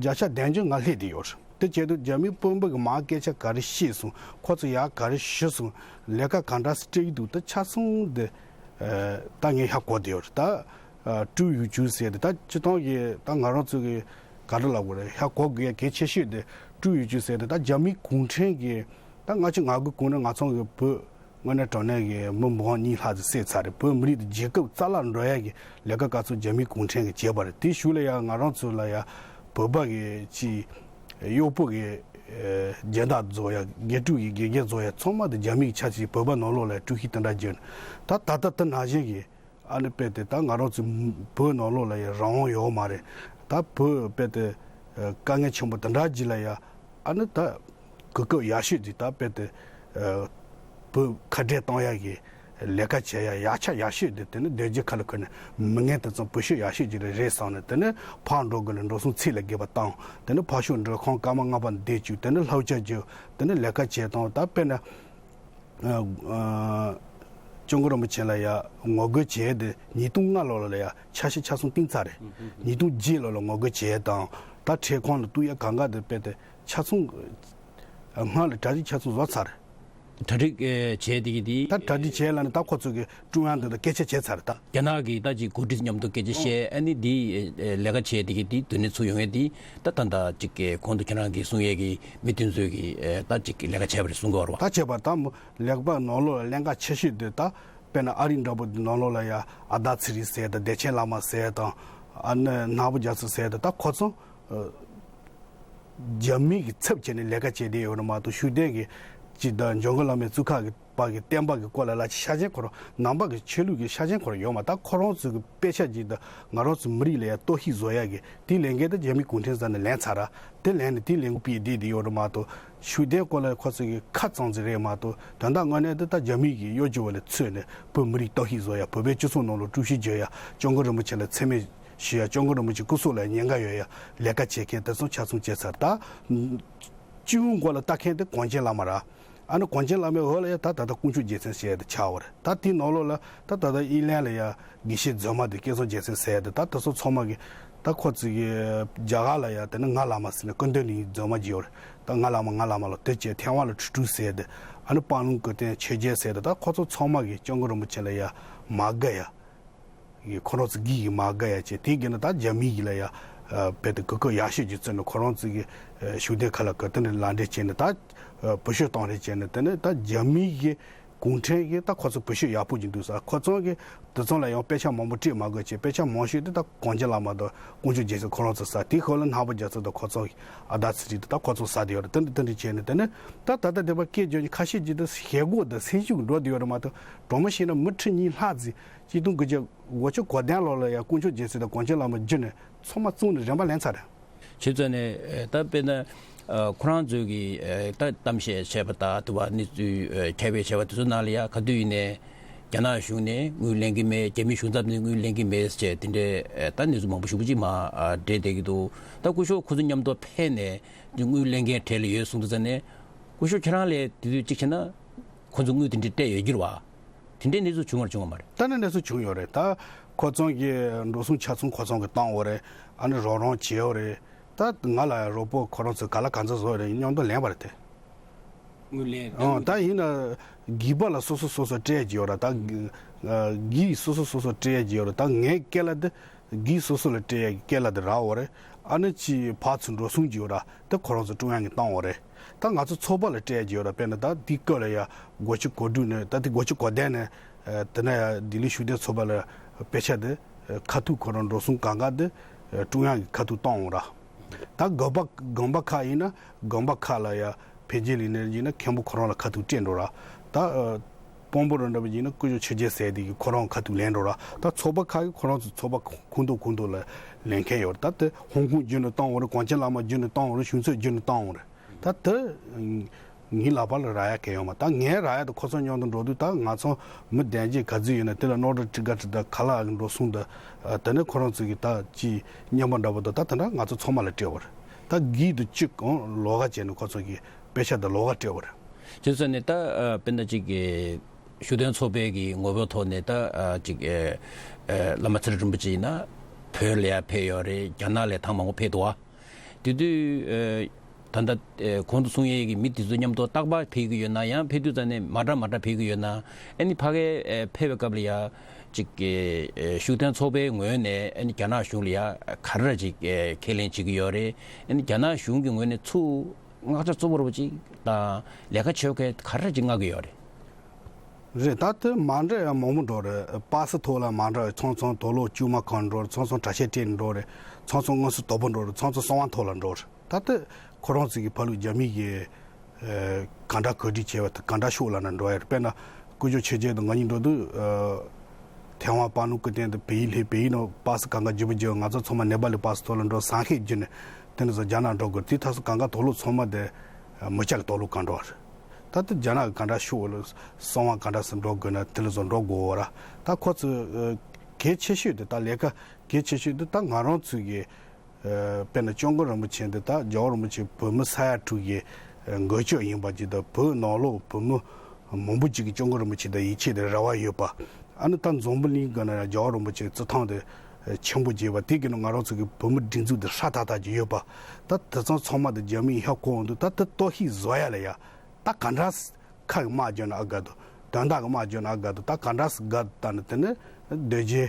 བརྒྱ་ཆ་བདུན་ཅུ་ང་སླེབས་བསྡད་ཡོད་རེད། དེ་བྱས་དུས་རྒྱ་མིའི་དཔོན་པོ་གི་མར་སྐད་ཆ་ག་རེ་བཤད་སོང་། ཁོ་ཚོ་ཡར་ག་རེ་ཞུས་སོང་། ལས་ཀ་ག་འདྲ་སེ་སྤྲད་ཀྱི་འདུག་ད་ཆ་ཚང་དེ་ད་ངས་ཧ་གོ་བསྡད་ཡོད་རེད། ད་ཀྲུའུ་ཡུས་ཅུན་ཟེར་དེ་ད་སྤྱིར་བཏང་གི་ད་ང་རང་ཚོ་གི་ག་རེ་ལབ་དགོས་རེད། ཧ་གོ་དགོས་ཡ་གལ་ཆེ་ཤོས་དེ་ཀྲུའུ་ཡུས་ཅུན་ཟེར་དེ་ད་རྒྱ་མིའི་གུང་ཁྲན་གི་ད་ལྔ་བཅུ་ང་དགུ་གོང་ནས་ང་ཚོ་གི་བོད་དངོས་གནས་དྲང་གནས་ཀྱི་མི་འབུམ་གཉིས་ལྷག་ཙམ་བསད་ཚར་རེད། བོད་མི་རིགས་དེ་རྒྱལ་ཁབ་རྩ་བརླག་འགྲོ་ཡ་གི་ལས་ཀ་ག་ཚོད་རྒྱ་མིའི་གུང་ཁྲན་གྱིས་བྱས་པ་རེད། དེའི་གཞུག་ལ་ཡ་ང་རང་ཚོ་ལ་ཡ་བོད་པ་གི་ཅིག་གཡོག་པོ་གི་ཨེ་སྦྱིན་བདག་བཟོ་ཡ། དགེ་ཕྲུག་གི་དགེ་རྒན་བཟོ་ཡ་ཚང་མ་དེ་རྒྱ་མི་གི་ཆ་ཅིག་བོད་པ་ནང་ལོགས་ལ་ཡ་དཀྲུག་ཤིང་དེ་འདྲ་བྱས་ནས་ད་ད་ལྟ་དེ་ནང་བཞིན་གྱི་ཨ་ནི་དཔེ་དེ་ད་ང་རང་ཚོ་བོད་ནང་ལོགས་ལ་ཡ་རང་དབང་ཡོད་མ་རེད། ད་བོད་དཔེ་དེ་ཨེ་དཀའ་ངལ་ཆེན་པོ་དེ་འདྲ་ཅིག་ལ་ཡ་ཨ་ནི་ད་གོ་སྐབས་ཡག་ཤོས་དེ་ད་དཔེ་དེ་ཨ་བོད་ཁ་བྲལ་གཏོང་ཡག་གི་ལས་ཀ་བྱེད་ཡག་ཡག་ཆ་ཡག་ཤོས་དེ་དེ་ནི་སྡོད་རྒྱུ་ཁ་ལ་ཁུར་ནས་མི་ངན་དེ་ཚོ་བུ་ཤོད་ཡག་ཤོས་ཅིག་རེད་རེད་བསམ་ནས། དེ་ནི་ཕར་འགྲོ་དགོས་ན་འགྲོ་སོང་ཚད་ལས་བརྒལ་བ་བཏང་། དེ་ནི་ཕར་ཕྱོགས་མགྲོན་ཁང་སྐར་མ་ལྔ་པ་བསྡད་བཅུག་དེ་ནི་ལྷ་བཅར་རྒྱུ། དེ་ནི་ལས་ཀ་བྱེད་སྟངས་ད་དཔེར་ན། ཨ་ཨ་སྐྱབས་མགོན་རིན་པོ་ཆེ་ལ་ཡ་ངོ་རྒོལ་བྱས་ཏེ་ཉིས་སྟོང་ལྔ་ལོ་ལ་ཡ་ཆ་ཤས་ཆ་ཚང་བཏིང་ཚར་རེད། ཉིས་སྟོང་བརྒྱད་ལོ་ལ་ངོ་རྒོལ་བྱས་དང་ད་འཕྲལ་ཁང་ལ་གཏུག་ཡ་གང་ག་དེ་དཔེ་དེ་ཆ་ཚང་སྔར་ལ་གྲ་སྒྲིག་ཆ་ཚང་བཟོ་ཚར་རེད། གྲ་སྒྲིག་ཨེ་བྱས་དེ་གི་དེ་ད་གྲ་སྒྲིག་བྱས་ལ་ནི་ད་ཁོ་ཚོ་གི་ཀྲུང་དབྱང་དེ་དང་སྐད་ཆ་བྱས་ཚར་རེད་ད། རྒྱ་ནག་གི་ད་ཅིག་འགོ་ཁྲིད་མཉམ་དུ་སྐད་ཆ་བཤད་ཨ་ནི་དེ་ཨེ་ལས་ཀ་བྱས་དེ་གི་དེ་དོན་གནད་ཚུར་ཡོང་ཡས་དེ་ད་ད་ད་ཅིག་གི་གོང་དུ་ཁྱེད་རང་གིས་གསུང་ཡས་གི་མི་དེ་ཚོས་གི་ཨེ་ད་ཅིག་གི་ལས་ཀ་བྱས་པ་རེད་གསུང་གི་ཡོད་རེད་བ། ད་བྱས་པ་ད་མོ་ལེགས་པ་ནང་ལོགས་ལ་ལྷན་ཁག་ཆེ་ཤོས་དེ་ད་དཔེར་ན་ཨ་རི་འདྲ་པོ་དེ་ནང་ལོགས་ལ་ཡ་ཨ་ད་ཚེ་རིང་ཟེར་དང་བདེ་ཆེན་བླ་མ་ཟེར་དང་ཨ་ནི་ནག་པོ་རྒྱ་མཚོ་ཟེར་དང་ད་ཁོ་ཚོ་ཨ་རྒྱ་མི་གི་ཚབ་བྱས་ནས་ལས་ཀ་བྱས་བསྡད་ཡོད་རེད་མ་གཏོགས་ཤུགས་ལྡན་གི་ཅིག་ད་འཇམ་མགོན་བླ་མའི་གཙུག་ཁག་གི་ པ་གི་བསྟན་པ་གི་སྐོར་ལ་ལ་ཆ་ཤས་ཁོ་རང་ནང་པ་གི་ཆོས་ལུགས་ཀྱི་ཆ་ཤས་ཁོ་རང་ཡོད་མ། ད་ཁོ་རང་ཚོ་གི་དཔེ་ཆ་ཅིག་དང་ང་རང་ཚོ་མི་རིགས་ལ་ཡ་གཏོར་བཤིག་བཟོ་ཡ་གི་དེའི་ལས་འགན་དེ་རྒྱ་མི་གུང་ཁྲན་ས་ནས་ལེན་ཚར་ར། དེ་ལེན་ནས་དེའི་ལས་འགུལ་སྤེལ་བསྡད་དེ་ཡོད་རེད་མ་གཏོགས། ཤུགས་ལྡན་སྐོར་ལ་ཁོ་ཚོ་གི་ཁ་ཙམ་ཟིག་རེད་མ་གཏོགས། དོན་དག་དངོས་གནས་དེ་ད་རྒྱ་མི་གི་གཡོ་སྒྱུ་བ་ལ་ཚུད་ནས་བོད་མི་རིགས་གཏོར་བཤིག་བཟོ་ཡ། བོད་པའི་སྤྱི་ཚོགས་ནང་ལ་དཀྲུག་ཤིང་རྒྱག་ཡ། སྐྱབས་མགོན་རིན་པོ་ཆེ་ལ་མཚན་སྨད་ཞུ་ཡ། སྐྱབས་མགོན་རིན་པོ་ཆེ་སྐུ་སྲོག་ལ་ཉེན་ཁ་ཡོད་ཡ་ལས་ཀ་བྱེད་མཁན་དེ་ཚོ་ཆ་ཚང་བྱས་ཚར། ད་སྤྱི་ཡོངས་སྐོར་ལ་ལྟ་མཁན་དེ་གངས་ཅན་བླ་མ་ར། ཨ་ནི་གངས་ཅན་བླ་མའི་འོག་ལ་ཡ་ད་ད་ལྟ་དཀོན་མཆོག་རྒྱལ་མཚན་ཟེར་ཡ་དེ་ཆགས་ཡོད་རེད། ད་དེའི་ནང་ལོགས་ལ་ད་ད་ལྟ་ཨི་ལན་ལ་ཡ་དགེ་བཤེས་མཛངས་མ་དེ་སྐལ་བཟང་རྒྱལ་མཚན་ཟེར་ཡ་དེ། ད་དེ་ཚོ་ཚང་མ་གི་ད་ཁོ་ཚོ་གི་རྒྱ་གར་ལ་ཡ་དེ་ནི་ང་བླ་མ་ཟེར་ནས་སྐུ་མདུན་གླིང་མཛངས་མ་ཅིག་ཡོད་རེད། ད་ང་བླ་མ་ང་བླ་མ་ལ་དེ་བྱས། ཐེ་ཝན་ལ་ཁྲི་སྤྲུལ་ཟེར་ཡ་དེ། ཨ་ནི་སྤང་ལུང་ཀིརྟན་ཆོས་རྒྱལ་ཟེར་ཡ་དེ། ད་ཁོ་ཚོ་ཚང་མ་གི་སྐྱབས་མགོན་རིན་པོ་ཆེ་ལ་ཡ་མ་དགའ་ཡ། ཡི་ཁོ་རང་ཚོ་གི་ཡི་མ་དགའ་ཡ་བྱས། དེ་གི་ནི་ད་རྒྱ་མི་ཡི་ལ་ཡ་ཨ་དཔེ་དེ་གུ་གུ་ཡག་ཤོས་ཀྱི་བརྩོན་ནས་ཁོ་རང་ཚོ་གི་ཨ་ཤུགས་ལྡན་ཁ་ལ་ག་དེ་འདྲ་ལག་འབྲེལ་བྱས་ནས། ད་ཨ་བུ་ཤོ་གཏོང་རེས་བྱས་ནས། དེ་ནི་ད་རྒྱ་མི་གི་གུང་ཁྲན་གི་ད་ཁོ་ཚོ་བུ་ཤོ་ཡག་པོ་ཅིག་འདུག་ས། ཁོ་ཚོ་གི་དེ་ཚོ་ལ་ཡང་དཔེ་ཆ་མང་པོ་སྤྲད་མ་དགོས་བྱས། དཔེ་ཆ་མང་ཤོས་དེ་ད་གངས་ཅན་བླ་མ་དང་དཀོན་མཆོག་རྒྱལ་མཚན་ཁོ་རང་ཚོ་ས། དེའི་ཤུལ་ལ་ནང་པ་རྒྱལ་ཚབ་དང་ཁོ་ཚོ་གི་ཨ་ད་ཚི་ཏི་དང་ད་ཁོ་ཚོ་ས་དེ་ཡོད་རེད། དེ་འདྲ་དེ་འདྲ་བྱས་ནས། དེ་ནི་ད་ད་ལྟ་དེ་པ་སྐད་བརྗོད་ཀྱི་ཁ་ཤས་ཀྱིས་ད་ཞེ་གོ་དང་སེམས་ཤུགས་འགྲོ་བསྡད་ཡོད་རེད་མ་གཏོགས། གྲོགས་མོ་ཞིག་ན་མི་ཁྲི་གཉིས་ལྷག་ཙམ་གཅིག་སྟོང་དགུ་བརྒྱ་དགུ་བཅུ་གོ་བདུན་ལོ་ལ་ཡ་དཀོན་མཆོག་རྒྱལ་མཚན་དང་གངས་ཅན་བླ་མ་བརྒྱུད་ནས་ཚང་མ་བཙུགས་ནས་རིམ་པ་ལེན་ཚར་རེད། བྱས་ཙང་ནས་ད་དཔེར་ན་ཁོ་རང་ཚོས་ཀྱི་ད་གཏམ་བཤད་བྱས་པ་དང་། དུ་བ་གནས་ཚུལ་ཁྱབ་སྤེལ་བྱས་པ་དེ་ཚོ་ནང་ལ་ཡ་ག་དུས་ཡིན་ནའི་རྒྱ་ནག་གཞུང་ནས་དངུལ་ལེན་གྱི་མེད། རྒྱ་མི་གཞུང་ཚབ་ནས་དངུལ་ལེན་གྱི་མེད་ཅེས་དེ་འདྲའི་ད་གནས་ཚུལ་མང་པོ་ཞེ་པོ་ཅིག་མར་འདྲེས་བསྡད་ཀྱི་འདུག་ད་སྐུ་ཞབས་ཁོ་ཚོ་མཉམ་དུ་ཕེབས་ནས་དངུལ་ལེན་མཁན་གྲས་ལ་ཡོད་གསུངས་འདུག་ཙང་ནས། སྐུ་ཞབས་ཁྱེད་རང་ལ་དེ་དུས་གཅིག་བྱས་ན་ཁོ་ཚོ་དངུལ་དེ་འདྲ་སྤྲད་ཡོད་རྒྱུ་རེད་བ། དེ་འདྲའི་གནས་ཚུལ་བྱུང་བར་བྱུང་བ་མ་རེད། ད་ནི་གནས་ཚུལ་བྱུང་ཡོད་རེད། ད་ཁོ་ཚོ་གི་འགྲོ་སོང་ཆ་ཚང་ཁོ་ཚོ་གི་བཏང་ཡོད་རེད། ཨ་ནི་རོགས་རམ་བྱས་ཡོད་རེད། ད་ང་ལ་རོགས་པ་ཁོ་རང་ཚོ་ག་ལ་ག་ཚོད་བཟོ་ཡོད་རེད། མཉམ་དུ་ལེན་པ་རེད་དེ། དངུལ་ལེན། ཨང་། ད་ཡིན་ན་གིས་པ་ལ་སོ་སོ་སོ་སོ་སྤྲད་ཀྱི་ཡོད་རེད། ད་གིས་སོ་སོ་སོ་སོ་སྤྲད་ཀྱི་ཡོད་རེད། ད་ངའི་སྐལ་བ་དེ་གིས་སོ་སོ་ལ་སྤྲད་ཡ་གི་སྐལ་བ་དེ་རག་ཡོད་རེད། ཨ་ནི་ཅིག་ཕར་ཚུར་འགྲོ་སོང་གི་ཡོད་ར། དེ་ཁོ་རང་ཚོ་ཀྲུང་དབྱང་གིས་བཏང་ཡོད་རེད། ད་ང་ཚོ་ཚོགས་པ་ལ་སྤྲད་ཡ་གི་ཡོད་ར། དཔེར་ན་ད་དེའི་སྐབས་ལ་ཡ་དགུ་བཅུ་གོ་དྲུག་ནས། ད་དེ་དགུ་བཅུ་གོ་བདུན་ནས་ཨ་དེ་ན་ཡ་ལྡི་ལི་ཤུགས་ལྡན་ཚོགས་པ་ལ་དཔེ་ཆ་དེ་ཨ་ཁ་ཐུག་ཁོ་རང་འགྲོ་སོང་གང་ག་དེ་ཨ་ཀྲུང་དབྱང་གིས་ཁ་ཐུག་བཏང་ཡོད་ར། ད་དགོན་པ་དགོན་པ་ཁག་ཡིན་ན་དགོན་པ་ཁག་ལ་ཡ་འཕེལ་རྒྱས་ལས་ནས་ཡིན་ན་མཁན་པོ་ཁོ་རང་ལ་ཁ་ཐུག་སྤྲད་འགྲོ་ར། ད་ཨ་དཔོན་པོ་རང་འདྲ་པོ་ཡིན་ན་སྐུ་ཞབས་ཆོས་རྒྱལ་ཟེར་དེ་གིས་ཁོ་རང་ཁ་ཐུག་ལེན་འགྲོ་ར། ད་ཚོགས་པ་ཁག་གིས་ཁོ་རང་ཚོ་ཚོགས་པ་ཁོངས་གཏོགས་ཁོངས་གཏོགས་ལ་ལེན་མཁན་ཡོད་རེད། ད་དེ་ཧོང་ཀོང་བརྒྱུད་ནས་བཏང་ཡོད་རེད། གངས་ཅན་བླ་མ་བརྒྱུད་ནས་བཏང་ཡོད་རེད། གཞུང་ཚབ་བརྒྱུད་ནས་བཏང་ཡོད་རེད། ད་དེ་ངའི་ལག་པ་ལ་རག་ཡ་གང་ཡོད་མ། ད་ངའི་རག་ཡ་དེ་ཁོ་ཚོ་མཉམ་དུ་འགྲོ་དུས། ད་ང་ཚོ་མི་གདན་རྒྱས་ག་ཚོད་ཡོད་ན་དེ་ལ་རྣོ་དྲག་ཁྲི་ཀ་ཁྲི་དང་ཁ་ལག་གི་འགྲོ་སོང་དང་། དེ་ནས་ཁོ་རང་ཚོ་གི་ད་ཅི་རྔན་པ་འདྲ་པོ་དང་། ད་དེ་འདྲ་ང་ཚོ་ཚང་མ་ལ་སྤྲད་པ་རེད། ད་གིས་དེ་གཅིག་ཨང་ལོགས་ཀ་བྱས་ནས་ཁོ་ཚོ་གི་དཔེ་ཆ་དེ་ལོགས་ཀ་སྤྲད་པ་རེད། བྱས་ཙང་ནས་ད་ཨ་དཔེར་ན་ཅིག་གི་ཤུགས་ལྡན་ཚོགས་པའི་གི་ངོ་བོའི་ཐོག་ནས་ད་ཨ་ཅིག་ཨ་ཨ་བླ་མ་ཚེ་རིང་རིན་པོ་ཆེ་ཡིན་ན་བོད་ལ་ཡ་ཕེབས་ཡོད་རེད། རྒྱ་ནག་ལ་ཐེངས་མང་པོ་ཕེབས་འདུག་བ། དེ་དུས་ཨ་ད་ལྟ་ཨ་གོང་དུ་གསུང་ཡས་ཀྱི་མི་དེ་ཚོ་མཉམ་དུ་རྟག་པར་ཕེབས་ཀྱི་ཡོད་ན། ཡང་ཕེབས་དུས་ཙམ་ནས་མ་འདྲ་མ་འདྲ་ཕེབས་ཀྱི་ཡོད་ན། ཨ་ནི་ཕ་གིར་ཨ་ཕེབས་པའི་སྐབས་ལ་ཡ་ཅིག་གི་ཨ་ཤུགས་ལྡན་ཚོགས་པའི་ངོས་ནས་ཨ་ནི་རྒྱ་ནག་གཞུང་ལ་ཡ་ག་རེ་ཅིག་ཨ་ཁས་ལེན་བྱེད་ཀྱི་ཡོད་རེད། ཨ་ནི་རྒྱ་ནག་གཞུང་གི་ངོས་ནས་ཚུར་མངགས་ཆ་གཙོ་བོ་རུ་ཅིག་དང་ལས་ཀ་བྱེད་མཁན་ག་རེ་ཅིག་མངགས་ཀྱི་ཡོད་རེད། རེད། ད་དེ་མ་འདྲ་ཡང་མང་པོ་འགྲོ་རེད། པ་སེ་ཐོག་ལ་མ་འདྲ་བའི་ཚང་ཚང་དུག་ལོག་དཀྱུས་མ་གང་འགྲོ་རེད། ཚང་ཚང་དྲ་ཤ་སྤྲད་ནས་འགྲོ་རེད། ཚང་ཚང་དངོས་སུ་དོ་པོ་འགྲོ་རེད། ཚང་ཚང་གསང་བ་ཐོག་ལ་འགྲོ་རེད། ད་དེ་ཁོ་རང་ཚོ་གི་ཕ་ལུགས་རྒྱ་མི་གི་ཨ་གང་འདྲ་གོ་སྒྲིག་བྱས་པ་དང་གང་འདྲ་ཤོག་ལབ་ན་འགྲོ་ཡ་རེད། དཔེར་ན་སྐུ་ཞབས་ཆོས་རྒྱལ་དང་ང་གཉིས་འགྲོ་དུས་ཨ་ཐེ་ཝན་སྤང་ལུང་ཀིརྟན་དུ་བལ་ཡུལ་སླེབས། བལ་ཡུལ་ནང་པ་སེ་གང་ག་བརྒྱུད་པ་བརྒྱུད། ང་ཚོ་ཚང་མ་ནེ་པ་ལི་པ་སེ་ཐོག་ལ་འགྲོ། ཟངས་ཤིང་བརྒྱུད་ནས་དེ་ནས་བཟུང་རྒྱ་ནག་འགྲོ་དགོས། དེ་ད་སོ་གང་ག་དུག་ལོག་ཚང་མ་དེ་མི་སྐྱ་གི་དུག་ལོག་གང་འགྲོ་བ་རེད། ད་དེ་རྒྱ་ནག་གི་གང་འདྲ་ཤོག་ལ་གསང་བ་གང་འདྲ་སེ་འགྲོ་དགོས་ན་དེ་ལ་བཟོ་འགྲོ་དགོས་བ་ར། ད་ཁོ་ཚོ་ཨ་གལ་ཆེ་ཤོས་དེ། ད་ལས་ཀ་གལ་ཆེ་ཤོས་དེ་ད་ང་རང་ཚོ་གི་ཨ་དཔེར་ན་སྐྱབས་མགོན་རིན་པོ་ཆེ་འདི། ད་རྒྱལ་བ་རིན་པོ་ཆེ་བོད་མི་ས་ཡ་དྲུག་གི་ཨ་འགོ་ཁྲིད་ཡིན་པ་ཅིག་དང་། བོད་ནང་ལོགས་བོད་མི་མང་པོ་ཅིག་གིས་སྐྱབས་མགོན་རིན་པོ་ཆེ་དང་ཡིད་ཆེས་དང་རེ་བ་ཡོད་པ། ཨ་ནི་ད་འཛམ་བུ་གླིང་གི་ནང་རྒྱལ་བ་རིན་པོ་ཆེའི་བརྩི་མཐོང་དེ་ཆེན་པོ་བྱས་པ། དེ་གི་ནང་ང་རང་ཚོ་གི་བོད་མི་སྒྲིག་འཛུགས་དེ་སྲ་ཐག་ཐག་ཅིག་ཡོད་པ། ད་དེ་ཚང་ཚང་མ་དེ་རྒྱ་མིས་ཧ་གོ་འོང་དུས། ད་དེ་གཏོར་བཤིག་བཟོ་ཡ་ལ་ཡ་ད་ག་འདྲ་ཁ་གི་དམག་རྒྱག་ན་ཨ་དགའ་འདུག་དོན་དག་གི་དམག་རྒྱག་ན་ཨ་དགའ་འདུག་ད་ག་འདྲ་སེ་དགའ་འདུག་ད་ནི་དེ་ནི་སྡོད་རྗེས་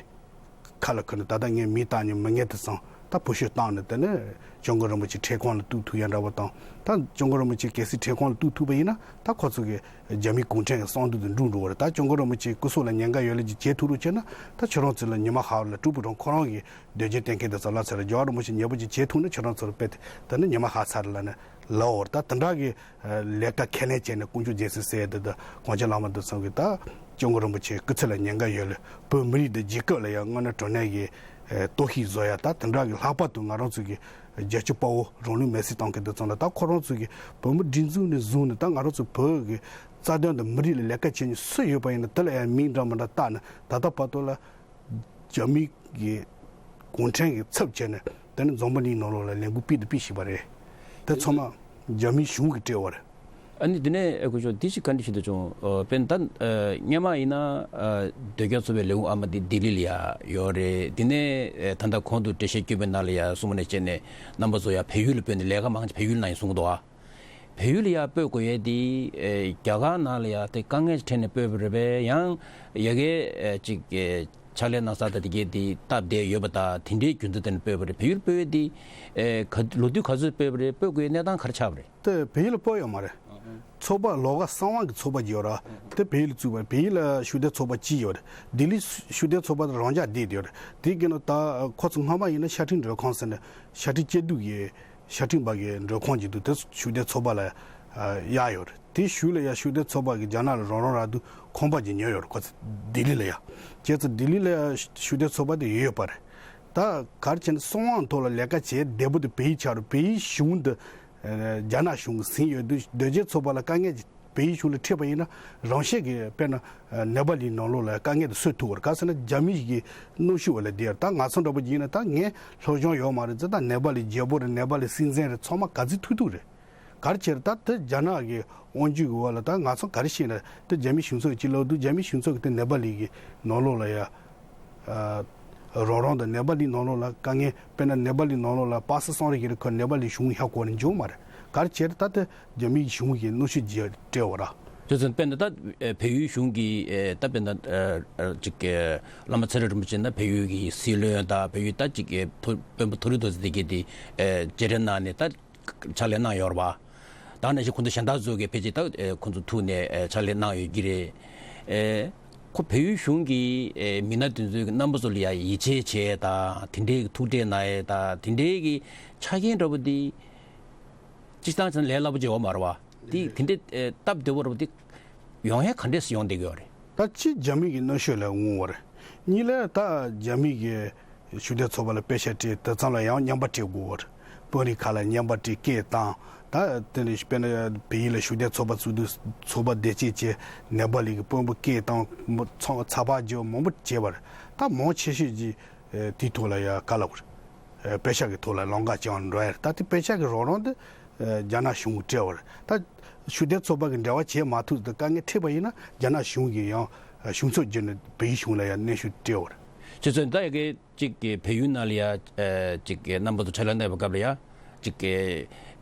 ཁ་ལ་ཁུར་ནས། ད་ལྟ་ངས་མི་བཏང་ཉིན་མི་ངན་དེ་ཚང་ད་ ད་བུ་ཤོས་བཏང་ནས་དེ་ནས་སྐྱབས་མགོན་རིན་པོ་ཆེ་ཁྲིད་ཁང་ལ་གཏུག་ཐུབ་ཡ་འདྲ་པོ་དང་། ད་སྐྱབས་མགོན་རིན་པོ་ཆེ་གལ་སྲིད་ཁྲིད་ཁང་ལ་གཏུག་ཐུབ་པ་ཡིན་ན། ད་ཁོ་ཚོ་གི་རྒྱ་མི་གུང་ཁྲན་གྱི་བསམ་འདུན་དེ་འགྲུབ་འགྲོ་བ་རེད། ད་སྐྱབས་མགོན་རིན་པོ་ཆེ་སྐུ་སྲོག་ལ་ཉེན་ཁ་ཡོད་ལ་ཅིག་བྱེད་ཐུབ་རོགས་བྱས་ན། ད་ཁྱོད་རང་ཚོ་ལ་ཉི་མ་ཧ་ལ་སྤྲུལ་སྐུ་གྲོང་ཁོ་རང་གི་སྡོད་བྱེད་གཏན་འཁེལ་དེ་ཚོ་ལ་ཚར་རྒྱལ་བ་རིན་པོ་ཆེ་ཉེ་པོ་ཅིག་བྱེད་ཐུབ་ན། ཁྱོད་རང་ཚོར་དཔེ་དེ་ནི་ཉི་མ་ཧ་ཚར་ལ་ནི་ལའོར་ད་དེ་འདྲ་གི་ལས་ཀ་ཁས་ལེན་བྱས་ནས་དཀོན་མཆོག་རྗེས་སུ་ཟེར་དེ་དང་གོང་ཆེན་བླ་མ་དེ་ཚོ་གི་ད་སྐྱབས་མགོན་རིན་པོ་ཆེ་སྐུ་ཚེ་ལ་ཉེན་ཁ་ཡོད་ལ་བོད་མི་རིགས་དང་རྒྱལ་ཁབ་ལ་ཡང་དངོས་གནས་དྲང་གནས་ཀྱི་གཏོར་བཤིག་བཟོ་ཡ། ད་དེ་འདྲ་གི་ལྷག་པར་དུ་ང་རང་ཚོ་གི་རྒྱལ་གཅེས་དཔའ་བོ་རང་ལུས་མེར་སྲེག་བཏང་མཁན་དེ་ཚོ་ལ་ད་ཁོ་རང་ཚོ་གི་བོད་མི་སྒྲིག་འཛུགས་ནས་བཟུང་ནས་ད་ང་རང་ཚོ་བོད་ཀྱི་རྩ་དོན་དང་མི་རིགས་ལ་ལས་ཀ་བྱེད་མཁན་སུ་ཡོད་པ་ཡིན་ན་དེ་ལ་ཡང་མིང་འདྲ་མི་འདྲ་བཏགས་ནས་ད་ལྟ་བར་དུ་ལ། རྒྱ་མི་གི་གུང་ཁྲན་གྱི་ཚབ་བྱས་ནས་དེ་ནི་འཛམ་བུ་གླིང་ནང་ལོགས་ལ་ལས་འགུལ་སྤེལ་དང་སྤེལ་བཞིན་པ་རེད། དེ་ཚང་མ་རྒྱ་མི་གཞུང་གིས་སྤྲད་པ་རེད། ཨ་ནི་དེ་ནས་ཨ་ཁུ་ཆོ་འདི་ཞིག་བཀའ་འདྲི་ཞུ་འདོད་བྱུང་། ཨ་དཔེར་ན་ད་ཨ་སྔོན་མ་ཡིན་ན་ཨ་ཟློས་སྐྱོང་ཚོགས་པའི་ལས་ཁུངས་ཨ་མ་འདི་ལྡི་ལི་ལ་ཡ་ཡོད་རེད། དེ་ནས་ཨ་ད་ལྟ་གོང་དུ་འགྲེལ་བཤད་བསྐྱོན་པའི་ནང་ལ་ཡ་གསུངས་པ་ནང་བཞིན་བྱས་ནས་རྣམ་པ་ཚོ་ཡ་བལ་ཡུལ་ལ་སྤོས་ནས་ལས་ཀ་མང་ཆེ་བལ་ཡུལ་ནང་ཡིན་གསུངས་འདུག་ཨ། བལ་ཡུལ་ལ་ཡ་སྤོས་དགོས་ཡས་དེ་ཨེ་རྒྱ་གར་ནང་ལ་ཡ་དེ་དཀའ་ངལ་འཕྲད་ནས་སྤོས་པ་རེད་པས། ཡང་ཡ་གི་ཨེ་ཅིག་ཨེ་ཕྱག་ལས་གནང་ས་དང་དེ་གས་དེ་སྟབས་བདེ་ཡོད་པ་དང་དེ་འདྲའི་རྒྱུ་མཚན་དེ་ནས་སྤོས་པ་རེད། བལ་ཡུལ་སྤོས་ཡས་དེ་ཨེ་ག་ལོ་དུས་ག་ཚོད་སྤོས་པ་རེད། སྤོས་དགོས་ཡས་གནས་སྟངས་ག་རེ་ཆགས་པ་རེད། དེ་བལ་ཡུལ་སྤོས་ཡོད་མ་རེད། ཚོགས་པ་ལོགས་ཀ་གསང་བ་གི་ཚོགས་པ་ཅིག་ཡོད་ར། དེ་བལ་ཡུལ་བཙུགས་པ་རེད། བལ་ཡུལ་ལ་ཤུགས་ལྡན་ཚོགས་པ་གཅིག་ཡོད་རེད། ལྡི་ལི་ཤུགས་ལྡན་ཚོགས་པ་དེ་རང་འཇགས་བསྡད་ཡོད་རེད། དེ་གི་ནང་ད་ཁོ་ཚོ་སྔོན་མ་ཡིན་ན་ཤར་ཁྲིད་མགྲོན་ཁང་ཟེར་ནས་ཤར་ཁྲིད་སྐྱིད་སྡུག་གི་ཤར་ཁྲིད་པ་གི་མགྲོན་ཁང་ཅིག་འདུག་དེ་ཤུགས་ལྡན་ཚོགས་པ་ལ་ཨ་གཡར་ཡོད་རེད། དེ་གཞུག་ལ་ཡ་ཤུགས་ལྡན་ཚོགས་པ་གི་རྒྱ་ནག་ལ་རང་རང་ར་འདུག་ཁང་པ་ཅིག་ཉོས་ཡོད་རེད། ཁོ་ཚོ་ལྡི་ལི་ལ་ཡ། ཁྱེད་ཚོ་ལྡི་ལི་ལ་ཡ་ཤུགས་ལྡན་ཚོགས་པ་དེ་ཡོད་ཡོད་པ་རེད། ད་ག་རེ་བྱས་ན་གསང་བའི་ཐོག་ལ་ལས་ཀ་བྱེད་བདེ་པོ་དེ་བལ་ཡུལ་ཆགས་རེད། བལ་ཡུལ་གཞུང་དེ་ཨ་རྒྱ་ནག་གཞུང་གིས་ཟིན་ཡོད་དུས་སྡོད་བྱེད་ཚོགས་པ་ལ་དཀའ་ངལ་ཅིག་བལ་ཡུལ་གཞུང་ལ་འཕྲད་པ་ཡིན་ན་རང་བཞིན་གྱིས་དཔེར་ན་ཨ་ནེ་པ་ལི་ནང་ལོགས་ལ་དཀའ་ངལ་དེ་སེལ་ཐུབ་པ་རེད། ག་ཟེར་ན་རྒྱ་མི་གི་གནོན་ཤུགས་འོག་ལ་བསྡད་ཡོད་རེད། ད་ང་ཚོ་འདྲ་པོ་ཡིན་ན་ད་ངས་སློབ་སྦྱོང་ཡོད་མ་རེད་ཟེར། ད་ནེ་པ་ལི་རྒྱལ་པོ་རེད། ནེ་པ་ལི་སྲིད་འཛིན་རེད། ཚང་མ་ག་ཚོད་ཐུག་ཐུག་རེད། ག་རེ་བྱས་རེད། ད་དེ་རྒྱ་ནག་གི་དབང་སྒྱུར་གྱི་འོག་ལ་ད་ང་ཚོ་ག་རེ་བཤད་ན་དེ་རྒྱ་མི་གཞུང་ཚབ་ཀྱིས་ལབ་འདུག་རྒྱ་མི་གཞུང་ཚབ་ཀྱིས་དེ་ནེ་པ་ལི་གི་ནང་ལོགས་ལ་ཡ། ཨ་རོགས་རམ་དང་ནེ་པ་ལི་ནང་ལོགས་ལ་དཀའ་ངལ། དཔེར་ན་ནེ་པ་ལི་ནང་ལོགས་ལ་པ་སེ་གསང་རེ་ཡོད་རེད། ཁོ་ནེ་པ་ལི་གཞུང་ཧ་གོ་ནས་འཇོག་མ་རེད། ག་རེ་བྱས་རེད། ད་དེ་རྒྱ་མི་གཞུང་གིས་གནོན་ཤུགས་ཅིག་སྤྲད་པ་རེད། དེ་ཚོ་དཔེར་ན་ད་ཨེ་བལ་ཡུལ་གཞུང་གིས་ཨེ་ད་དཔེར་ན་ཨེ་ཨེ་ཅིག་ཨེ་བླ་མ་ཚེ་རིང་རིན་པོ་ཆེ་ན་བལ་ཡུལ་གྱི་སྲིད་བློན་དང་བལ་ཡུལ་ད་ཅིག་ཨེ་མཐོ་དཔོན་པོ་མཐོ་རིས་རྡོ་རྗེ་དེ་གས་དེ་ཨེ་མཇལ་འཕྲད་གནང་ནས་ད་ཕྱག་ལས་གནང་ཡོད་རེད་པ། ད་ནང་བཞིན་ཁོང་ཚོ་གཞན་དག་ཚོ་གིས་ཕལ་ཆེར་ད་ཨེ་ཁོང་ཚོ་ཐུག་ནས་ཨེ་ཕྱག་ལས་གནང་ཡོད་ཀྱི་རེད། ཨེ་ཁོ་བལ་ཡུལ་གཞུང་གི་ཨེ་མི་སྣ་དེ་ཚོའི་རྣམ་པ་ཚོ་ལ་ཡ་ཡིད་ཆེས་བྱས་དང་དེ་འདྲའི་ཐུགས་ཁྲལ་གནང་ཡས་དང་དེ་འདྲའི་གི་ཆ་རྐྱེན་འདྲ་པོ་དེ་སྤྱིར་བཏང་བྱས་ན་ལས་སླ་པོ་ཅིག་ཡོད་མ་རེད་པ། དེ་དེ་འདྲའི་ཨེ་སྟབས་བདེ་པོ་འདྲ་པོ་དེ་ཡོང་ཡས་ག་འདྲས་སེ་ཡོང་བསྡད་ཀྱི་ཡོད་རེད། ད་གཅིག་རྒྱ་མི་གི་གནོན་ཤུགས་ལ་མངོན་པ་རེད། གཉིས་ལ་ད་རྒྱ་མི་གི་ཤུགས་ལྡན་ཚོགས་པ་ལ་པེ་ཤག་སྤྲད། དེ་ཚང་ལ་ཡང་རྔན་པ་སྤྲད་དགོས་པ་རེད། དཔོན་རིགས་ཁག་ལ་རྔན་པ་སྤྲད། སྐད་བཏང་། ད་དེ་ནས་དཔེར་ན་བལ་ཡུལ་ལ་ཤུགས་ལྡན་ཚོགས་པ་བཙུགས་དུས་ཚོགས་པ་བདེ་སྐྱིད་ཅེས་ནེ་པ་ལི་གི་དཔོན་པོ་སྐད་བཏང་། མོ་ཚོགས་ཚགས་པར་བརྒྱབ། མང་པོ་བྱས་པ་རེད། ད་མང་ཆེ་ཤོས་ཀྱིས་ཨེ་དེའི་ཐོག་ལ་ཡ་ག་ལབ་དགོས་རེད། ཨེ་པེ་ཤག་གི་ཐོག་ལ་ལམ་ཁ་བྱང་འགྲོ་ཡ་རེད། ད་དེ་པེ་ཤག་གི་རོགས་རམ་དེ་ཨེ་རྒྱ་ནག་གཞུང་གིས་སྤྲད་པ་རེད། ད་ཤུགས་ལྡན་ཚོགས་པ་གིས་འབྲེལ་བ་བྱེད་མ་ཐུབ་དེ་དཀའ་ངལ་འཕྲད་པ་ཡིན་ན་རྒྱ་ནག་གཞུང་གིས་ཡང་ཨེ་བྱུང་ཚབས་བརྒྱབ་ནས་བལ་ཡུལ་གཞུང་ལ་ཡང་གནོན་ཤུགས་སྤྲད་པ་རེད། ཁྱེད་ཚོས་ད་ཡ་གི་གཅིག་གི་བལ་ཡུལ་ནང་ལ་ཡ་ཨེ་གཅིག་གི་རྣམ་པ་ཚོ་ཕྱག་ལས་གནང་བའི་སྐབས་ལ་ཡ་གཅིག་གི་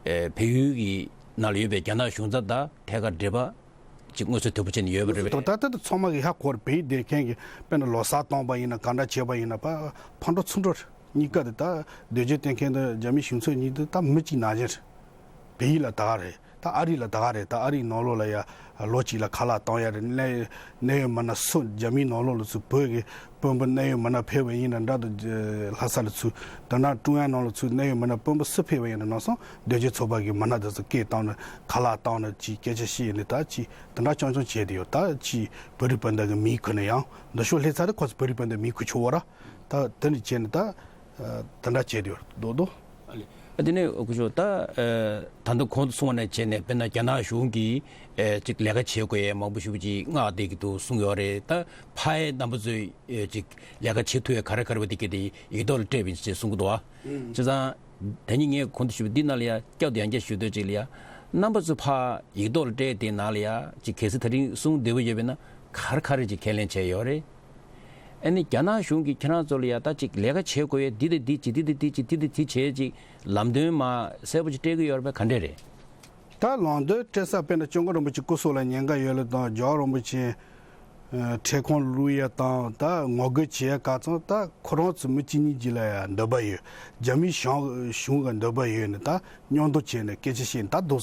ཨེ་བལ་ཡུལ་གྱི་ནང་ལ་ཡོད་པའི་རྒྱ་ནག་གཞུང་ཚབ་དང་ཐད་ཀར་འབྲེལ་བ་གཅིག་མངོན་གསལ་དོད་པོ་བྱས་ནས་ཡོད་པ་རེད་པས། ད་ལྟ་ད་ཚང་མ་གིས་ཧ་གོ་རེད། བལ་ཡུལ་བསྡད་མཁན་གྱི་དཔེར་ན་ལོ་གསར་བཏང་པ་ཡིན་ན་ག་འདྲ་བྱས་པ་ཡིན་ན་ཕ་ཕར་འགྲོ་ཚུར་འགྲོ་རེད། གཉིས་ཀ་དེ་ད་སྡོད་བྱེད་སྤྲད་མཁན་དང་རྒྱ་མི་གཞུང་ཚབ་གཉིས་དེ་ད་མི་གཅིག་ནང་བཞིན་རེད། བལ་ཡུལ་ལ་ད་ག་རེད། ད་ཨ་རི་ལ་ད་ག་རེད། ད་ཨ་རིའི་ནང་ལོགས་ལ་ཡ་ལོ་གཅིག་ལ་ཁ་ལག་བཏང་ཡ་རེད། གནད་གནད་ཡོད་མི་སྣ་སུ་རྒྱ་མིའི་ནང་ལོགས་ལ་ཚུར་བོད་ཀྱི་དཔོན་པོ་གནད་ཡོད་མི་སྣ་ཕེབས་པ་ཡིན་ན་འདྲ། ད་ལྷ་ས་ལ་ཚུར་ད་ནང་ཀྲུང་དབྱང་ནང་ལ་ཚུར་གནད་ཡོད་མི་སྣ་དཔོན་པོ་སུ་ཕེབས་པ་ཡིན་ན་ནང་སོང་སྡོད་བྱེད་ཚོགས་པ་གི་མི་སྣ་དེ་ཚོ་སྐད་བཏང་ནས་ཁ་ལག་བཏང་ནས་ཅིག་སྐད་ཆ་བཤད་ཡིན་ནས་ད་ཅིག་དེ་འདྲ་རྐྱང་རྐྱང་བྱས་ཏེ་ཡོད། ད་ཅིག་བོད་རིགས་སྤུན་ཟླ་གི་མིང་ཁུར་ནས་ཡང་འདི་ཤོག་སླེབས་ཚར་དུས་ཁོ་ཚོ་བོད་རིགས་སྤུན་ཟླའི་མིང་ཁུར་ཆོག་པ་ར། ད་དེ་འདྲ་བྱས་ནས་ད་དེ་འདྲ་བྱས་ཏེ་ཡོད་རྡོག་རྡོག་ཨ་ལེ། ཨ་དེ་ནས་སྐུ་ཞབས་ད་ཨ་ད་ལྟ་གོང་དུ་གསུངས་པ་ནང་བྱས་ནས་དཔེར་ན་རྒྱ་ནག་གཞུང་གིས་ཨ་ཅིག་ལས་ཀ་བྱེད་དགོས་ཡས་མང་པོ་ཞེ་པོ་ཅིག་མངགས་བསྡད་ཀྱི་འདུག་གསུངས་ཡོད་རེད། ད་ཕ་ཡས་རྣམ་པ་ཚོས་ཨ་ཅིག་ལས་ཀ་བྱེད་ཐུབ་ཡས་ག་རེ་ག་རེ་བ་དེ་གས་དེ་ཡིག་ཐོག་ལ་སྤྲད་པ་ཡིན་ཅེས་གསུང་གི་འདུག་བ། བྱས་ཙང་ད་ནི་ངས་གོང་དུ་ཞུས་པ་འདི་ནང་ལ་ཡ་བསྐྱར་དུ་ཡང་བསྐྱར་ཞུ་འདོད་ཅིག་ལ་ཡ། རྣམ་པ་ཚོས་ཕ་ཡིག་ཐོག་ལ་སྤྲད་དེ་ནང་ལ་ཡ་ཅིག་གལ་སྲིད་ད་རིང་གསུང་བདེ་པོ་ཡོད་པས་ན་ག་རེ་ག་རེ་ཅིག་ཁས་ལེན་བྱས་ཡོད་རེད། ཨ་ནི་རྒྱ་ནག་གཞུང་གིས་ཁྱེད་རང་ཚོ་ལ་ཡ་ད་ཅིག་ལས་ཀ་བྱེད་དགོས་ཡས་འདི་དང་འདི་བྱེད། འདི་དང་འདི་བྱེད། འདི་དང་འདི་བྱེད་ཅིག་ལམ་སྟོན་མ་གསལ་པོ་ཅིག་སྤྲད་ཀྱི་ཡོད་རེད་པས། ག་འདྲས་རེད། ད་ལམ་སྟོན་སྤྲད་ས་དཔེར་ན་སྐྱབས་མགོན་རིན་པོ་ཆེ་སྐུ་སྲོག་ལ་ཉེན་ཁ་ཡོད་ལ་དང་རྒྱལ་བ་རིན་པོ་ཆེ་ ཁྲལ་ཁང་བླུག་ཡ་དང་ད་ངོ་རྒོལ་བྱེད་ཡ་ག་ཚང་ད་ཁོ་རང་ཚོ་མི་གཅིག་གཉིས་ཀྱི་ལ་ཡ་འདོད་པ་ཡོད། རྒྱ་མིའི་གཞུང་གཞུང་གི་འདོད་པ་ཡོད་ནི་ད་མཉམ་དུ་བྱས་ནས་སྐད་ཆ་བཤད་ནས་ད་དུ་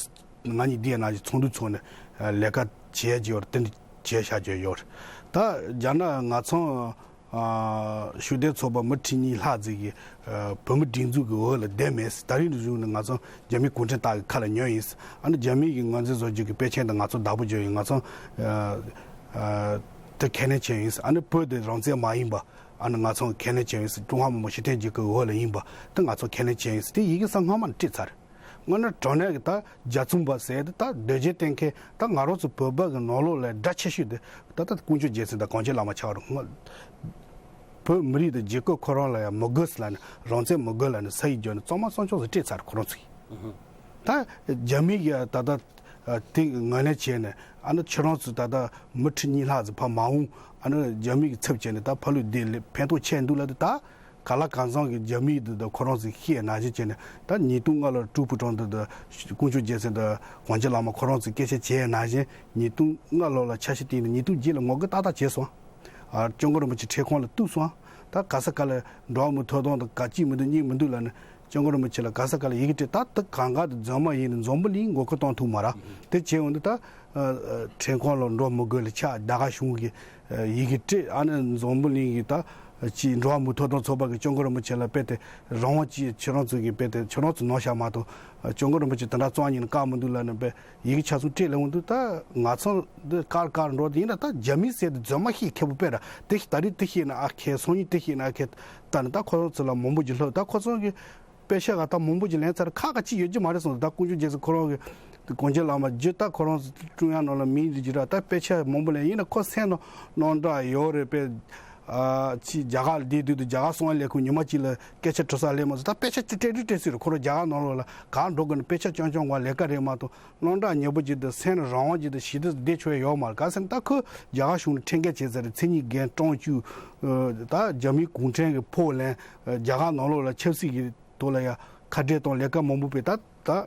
ང་གཉིས་འདི་ཡ་ན་གི་ཚོགས་འདུ་ཚོགས་ནས་ལས་ཀ་བྱེད་ཡ་ཅིག་ཡོད་རེད། དེ་འདྲ་བྱེད་བཞག་རྒྱུ་ཡོད་རེད། ད་རྒྱ་ནག་ང་ཚང་ཤུགས་ལྡན་ཚོགས་པ་མི་ཁྲི་གཉིས་ལྷག་ཙམ་གྱིས་བོད་མི་སྒྲིག་འཛུགས་ཀྱི་འོག་ལ་བསྡད་མེད། ད་རིང་གཞུང་ནས་ང་ཚོ་རྒྱ་མི་གུང་ཁྲན་ཏང་གི་ཁ་ལ་ཉོན་ཡིན། ཨ་ནི་རྒྱ་མི་གི་ངོས་འཛིན་བཟོ་རྒྱུ་གི་དཔེ་ཆ་དང་ང་ཚོ་བདག་པོ་བརྒྱབ་ཡིན། ང་ཚོ་དེ་ཁས་ལེན་བྱས་ཡིན། ཨ་ནི་བོད་དེ་རང་བཙན་མ་ཡིན་པ་ཨ་ནི་ང་ཚོ་ཁས་ལེན་བྱས་ཡིན། ཀྲུང་ཧྭ་མི་དམངས་སྤྱི་མཐུན་རྒྱལ་ཁབ་འོག་ལ་ཡིན་པ་དེ་ང་ཚོ་ཁས་ལེན་བྱས་ཡིན། དེ་ཡི་གེ་ས་སྔོན་མ་ནས་བྲིས་ཚར། དངོས་གནས་དྲང་གནས་ཀྱི་ད་རྒྱ་ཚུམ་པ་ཟེར་ཏེ་ད་སྡོད་རྗེས་གཏན་འཁེལ་ད་ང་རང་ཚོ་བོད་པ་གི་ནང་ལོགས་ལ་དགྲ་ཆེ་ཤོས་དེ་ད་ད་དཀོན་མཆོག་རྒྱལ་མཚན་དང་གངས་ཅན་བླ་མ་ཆགས་རུང་བོད་མི་རིགས་དང་རྒྱལ་ཁབ་ཁོ་རང་ལ་ཡང་མི་དགོས་ཟེར་ལ་ནི་རང་བཙན་མི་དགོས་ལ་ནི་ས་ཡིག་བརྒྱབ་ནས་གཙང་མ་གཙང་ཆོག་ཟེར་སྤྲད་ཚར་ཁོ་རང་ཚོ་གིས། ད་རྒྱ་མི་གིས་ད་ད་དེ་ངོས་ལེན་བྱས་ནས་ཨ་ནི་ཁྱེད་རང་ཚོ་ད་ད་མི་ཁྲི་གཉིས་ལྷག་ཙམ་ཕར་མ་འོང་། ཨ་ནི་རྒྱ་མི་གི་ཚབ་བྱས་ནས་ད་ཕ་ལུས་དེ་ལས་ཕན་ཐོགས་ཆེ་འདུག་ལ་དེ་ད། ག་ལ་གང་འཚམ་གྱི་རྒྱ་མིའི་འདི་དང་ཁོ་རང་ཚོས་ཤེས་ནང་བཞིན་བྱས་ནས་ད་ཉིས་སྟོང་ལྔ་ལོར་ཀྲུའུ་ཕུའུ་ཀྲང་དེ་དང་དཀོན་མཆོག་རྒྱལ་མཚན་དང་གངས་ཅན་བླ་མ་ཁོ་རང་ཚོས་སྐད་ཆ་བྱས་ནང་བཞིན་ཉིས་སྟོང་ལྔ་ལོ་ལ་ཆ་ཤས་བཏིང་ནས་ཉིས་སྟོང་བརྒྱད་ལ་ངོ་རྒོལ་ཏག་ཏག་བྱས་སོང་། ཨ་སྐྱབས་མགོན་རིན་པོ་ཆེ་ཁྲིད་ཁང་ལ་གཏུགས་སོང་། ད་ག་ས་ག་ལ་འགྲོ་བ་མིའི་ཐོབ་ཐང་དང་ག་གཅིག་མི་འདུག་གཉིས་མི་འདུག་ལབ་ནས་སྐྱབས་མགོན་རིན་པོ་ཆེ་ལ་ག་ས་ག་ལ་ཡི་གེ་སྤྲད། ད་དེ་གང་ག་དེ་རྫུན་མ་ཡིན་ནས་འཛམ་བུ་གླིང་མགོ་སྐོར་གཏོང་ཐུབ་མ་རེད། དེ་བྱས་འོང་དུས་ད་ཁྲིད་ཁང་ལ་འགྲོ་མི་དགོས་ལ་ཆགས། རྒྱ་གར་གཞུང་གི་ཡི་གེ་སྤྲད། ཨ་ནི་འཛམ་བུ་གླིང་གི་ད་ཅིག་འགྲོ་བ་མིའི་ཐོབ་ཐང་ཚོགས་པ་གི་སྐྱབས་མགོན་རིན་པོ་ཆེ་ལ་དཔེ་དེ་རང་དབང་ཅིག་ཁྱེད་རང་ཚོ་གི་དཔེ་དེ་ཁྱེད་རང་ཚོ་ནོར་བཞག་མ་གཏོགས་སྐྱབས་མགོན་རིན་པོ་ཆེ་དེ་འདྲ་རྩ་ཉིད་ནས་བཀག་མི་འདུག་ལབ་ནས་དཔེ་ཡི་གེ་ཆ་ཚང་སྤྲད་ལས་འོང་དུས་ད་ང་ཚོ་འདི་དཀར་དཀར་འགྲོ་དེ་ཡིན་ན་ད་རྒྱ་མིའི་ཟེར་དེ་རྫུན་མ་ཤེས་མཁས་པོ་དཔེ་ར་དེ་ད་རེས་དེ་ཤེས་ན་ཨ་ཁེ་སང་ཉིན་དེ་ཤེས་ན་ཨ་ཁེ་ད་ནི་ད་ཁོ་རང་ཚོ་ལ་མང་པོ་ཅིག་ལྷག་ད་ཁོ་ཚོ་གི་དཔེ་ཆ་ག་ད་མང་པོ་ཅིག་ལེན་ཚར། ཁག་ཁག་ཅིག་ཡོད་ཀྱི་མ་རེད་གསུངས། ད་དཀོན་མཆོག་རྒྱལ་མཚན་ཁོ་རང་གི་གངས་ཅན་བླ་མ་རྒྱུད་ད་ཁོ་རང་ཀྲུང་དབྱང་ནང་ལ་མིང་རེ་ཅིག་ར་ད་དཔེ་ཆ་མང་པོ་ལེན་ཡིན་ན་ཁོ་སེམས་ནང་སྣང་གྲགས་ཡོད་རེད་པས། ཨ་ཅི་རྒྱ་གར་ལ་བསྡད་དུས་དུ་རྒྱ་གར་གསང་བའི་ལས་ཁུངས་ཉི་མ་གཅིག་ལ་སྐད་ཆ་དྲི་ས་སླེབས་མ་སོང་། ད་དཔེ་ཆ་ཅིག་སྤྲད་དུས་སྤྲད་སྲིད་རེད། ཁོ་རང་རྒྱ་གར་ནང་ལོགས་ལ་ག་འགྲོ་དགོས་ན་དཔེ་ཆ་རྐྱང་རྐྱང་བ་ལས་ཀ་རེད་མ་གཏོགས་སྣང་གྲགས་ཉེ་པོ་ཅིག་དང་སེམས་ནང་རང་དབང་ཅིག་དང་ཞི་བདེ་བདེ་ཆོག་ཡ་ཡོད་མ་རེད། ག་ཟེར་ན་ད་ཁོས་རྒྱ་གར་གཞུང་ལ་ཁྲིམས་འགལ་བྱས་ཚར་རེད། མཚན་ཉིད་འགན་སྲུང་བཅུག་ད་རྒྱ་མིའི་གུང་ཁྲན་གྱི་ཕོགས་ལེན་རྒྱ་གར་ནང་ལོགས་ལ་ཆབ་སྲིད་ཀྱི་ཐོག་ལ་ཡ་ཁ་བྲལ་གཏོང་ལས་ཀ་མང་པོ་སྤེལ། ད་ད་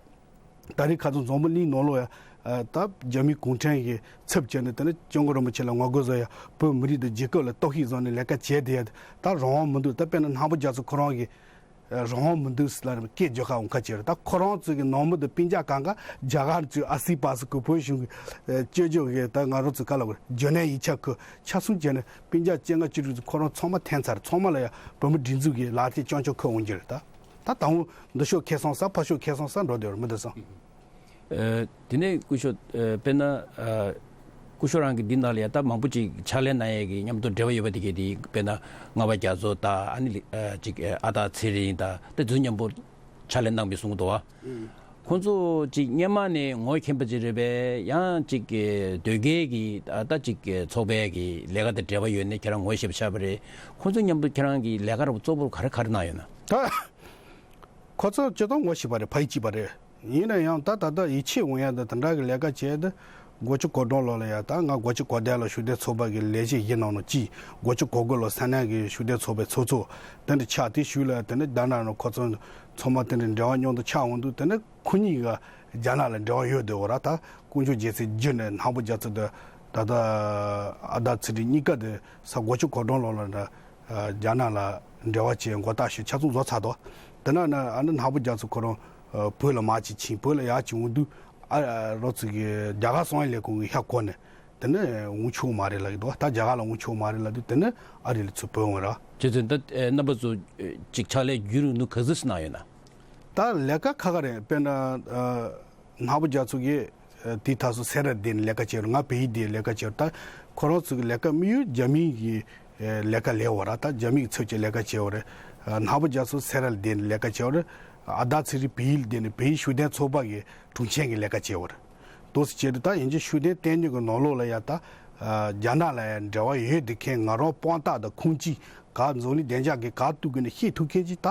ད་རེས་ཁ་སང་འཛམ་བུ་གླིང་ནང་ལོགས་ཡ་ད་རྒྱ་མིའི་གུང་ཁྲན་གྱི་ཚབ་བྱས་ནས་དེ་ནས་སྐྱབས་མགོན་རིན་པོ་ཆེ་ལ་ངོ་རྒོལ་བཟོ་ཡ་བོད་མི་རིགས་དང་རྒྱལ་ཁབ་ལ་གཏོར་བཤིག་བཟོ་ནས་ལས་ཀ་བྱས་བསྡད་ཡ་ད་རང་དབང་མི་འདུག་ད་དཔེར་ན་སྣང་བུ་རྒྱ་མཚོ་ཁོ་རང་གིས་རང་དབང་མི་འདུག་ཟེར་ལ་སྐད་རྒྱག་ཁ་འོང་ཁ་བྱེད་རེད། ད་ཁོ་རང་ཚོ་གི་ནང་མི་དང་སྤུན་ཀྱག་གང་ག་རྒྱ་གར་ཚོའི་ཨ་སི་པ་སི་ཁུ་བོད་གཞུང་གི་སྤྱོད་ཕྱོགས་གི་ད་ང་རང་ཚོ་ག་ལ་གོ་ཇོ་ནན་ཡིག་ཆ་ཁུ་ཆ་གསུམ་བྱས་ནས་སྤུན་ཀྱག་བཅོ་ལྔ་བཅུ་དྲུག་ཚོ་ཁོ་རང་ཚང་མ་འཐེན་ཚར། ཚང་མ་ལ་ཡ་བོད་མི་སྒྲིག་འཛུགས་ཀྱི་ལག་ཐེལ་རྐྱང་རྐྱང་ཁུར་འོང་རྒྱུ་རེད། ད་ད་དང་པོ་འདི་ཕྱོགས་ཁེ་སང་ས་ཕ་ཕྱོགས་ཁེ་སང་ས་འགྲོ་བསྡད་རེད་མི་འདི་སང་། ཨ། དེ་ནས་སྐུ་ཞབས་ཨ། དཔེར་ན་ཨ། སྐུ་ཞབས་རང་གི་འདི་ནང་ལ་ཡ་ད་མང་པོ་ཅིག་ཕྱག་ལས་གནང་ཡས་ཀྱི་མཉམ་དུ་འབྲེལ་བ་ཡོད་པ་དེ་གས་དེ་དཔེར་ན་ལྔ་པ་རྒྱ་མཚོ་དང་ཨ་ནི་ཨ། ཅིག་ཨ་ད་ཚེ་རིང་དང་དེ་ཚོ་མཉམ་པོ་ཕྱག་ལས་གནང་བའི་གསུང་གི་འདུག་བ། ཁོང་ཚོ་ཅིག་སྔོན་མ་ནས་ངོ་མཁྱེན་པ་ཅིག་རེད་པས། ཡང་ཅིག་དོལ་རྒྱལ་གྱི་ཨ་ད་ཅིག་ཚོགས་པའི་གི་ལས་ཀ་དང་འབྲེལ་བ་ཡོད་ནས་ཁྱེད་རང་ངོ་ཤེས་པ་ཆགས་པ་རེད། ཁོང་ཚོ་མཉམ་དུ་ཁྱེད་རང་གི་ལས་ཀ་ར་བ་གཙོ་བོར་ག་རེ་ག་རེ་གནང་ཡོད་ན། ད་ཁོ་ཚོ་སྤྱིར་བཏང་ངོ་ཤེས་པ་རེད། ཕ་ཡུལ་གཅིག་པ་རེད། ཡིན་ན་ཡང་ད་ད་ལྟ་ཡིད་ཆེས་འོང་ཡ་ད་དེ་འདྲ་གི་ལས་ཀ་བྱས་ཏེ་སྒོ་ཕྱུགས་གོ་གྲོང་ལོགས་ལ་ཡ་ད་ང་སྒོ་ཕྱུགས་གོ་དན་ལ་ཤུགས་ལྡན་ཚོགས་པ་གི་ལས་བྱེད་གཞི་ནང་ནང་གཅིག་སྒོ་ཕྱུགས་གོ་དགུ་ལོ་ས་གནས་གི་ཤུགས་ལྡན་ཚོགས་པའི་ཚོགས་གཙོ་དེ་འདྲ་ཆགས། དེ་ཤུལ་ལ་དེ་ནས་རྒྱ་ནག་ནང་ཁོ་ཚོ་ཚང་མ་དེ་འདྲ་འབྲེལ་བ་མཉམ་དུ་ཆགས་འོང་དུས་དེ་ནས་ཁོ་གཉིས་ཀ་རྒྱ་ནག་ལ་འབྲེལ་བ་ཡོད་དེ་འོ་ར། ད་དཀོན་མཆོག་རྒྱལ་མཚན་བརྒྱུད་ནས་སྣང་བུ་རྒྱ་མཚོ་དང་ད་ལྟ་ཨ་ད་ཚེ་རིང་གཉིས་ཀ་དེ་ས་སྒོ་ཕྱུགས་གོ་གྲོང་ལོགས་ལ་འདྲ། རྒྱ་ནག་ལ་འབྲེལ་བ་བྱས་མགོ་བཏགས་ཤིག་ཆ་ཚང་བཟོ་ཚར་འདུག་དེ་ན་ན་ཨ་ནི་སྣང་བུ་རྒྱ་མཚོ་ཁོ་རང་བོད་ལ་མར་ཅིག་ཕྱིན། བོད་ལ་ཡར་ཅིག་འོང་དུས་ཨ་རོ་ཚིག་གི་རྒྱ་གར་གསང་བའི་ལས་ཁུངས་ཀྱི་ཤ་གོ་ནས་དེ་ནས་འོང་ཆོག་མ་རེད་ལབ་ཀྱི་འདུག་ད་རྒྱ་གར་ལ་འོང་ཆོག་མ་རེད་ལབ་དུས་དེ་ནས་ཨ་རི་ལ་ཚུར་བོད་འོང་ར། ཁྱེད་ཚོས་ད་རྣམ་པ་ཚོ་ཅིག་ཕྱག་ལས་བརྒྱུད་རིང་ནུ་ག་ཚོད་ཙམ་གནང་ཡོད་ན། ད་ལས་ཀ་ཁག་ཁག་རེད། དཔེར་ན་སྣང་བུ་རྒྱ་མཚོ་གིས་དེའི་ཐག་སོ་སེ་ར་བསྡད་ནས་ལས་ཀ་བྱས་རེད། ང་བལ་ཡུལ་བསྡད་ལས་ཀ་བྱས་རེད། ད་ཁོ་རང་ཚོ་གི་ལས་ཀ་དམིགས་ཡུལ་རྒྱ་མིའི་གི་ལས་ཀ་ལས་བ་ར། ད་རྒྱ་མིའི་གི་ཚབ་བྱས་ལས་ཀ་བྱས་བ་རེད། སྣང་བུ་རྒྱ་མཚོ་སེ་ར་ལ་བསྡད་ནས་ལས་ཀ་བྱས་བ་རེད། ཨ་ད་ཚེ་རིང་བལ་ཡུལ་བསྡད་ནས་བལ་ཡུལ་ཤུགས་ལྡན་ཚོགས་པ་གི་དྲུང་ཆེ་གི་ལས་ཀ་བྱས་བ་རེད། དོ་སི་བྱས་ཏེ་ད་ཡིན་གྱི་ཤུགས་ལྡན་བསྟན་གཉིས་ཀྱི་ནང་ལོགས་ལ་ཡ་ད་རྒྱ་ནག་ལ་ཡ་འབྲེལ་བ་ཡོད་དེ་མཁན་ང་རང་དཔང་རྟགས་དང་ཁུངས་སྐྱེལ་ག་འཛམ་གླིང་བདེ་འཇགས་ཀྱི་ག་ཐུག་གི་ནས་ཤེས་ཐུབ་མཁན་ཅིག་ད་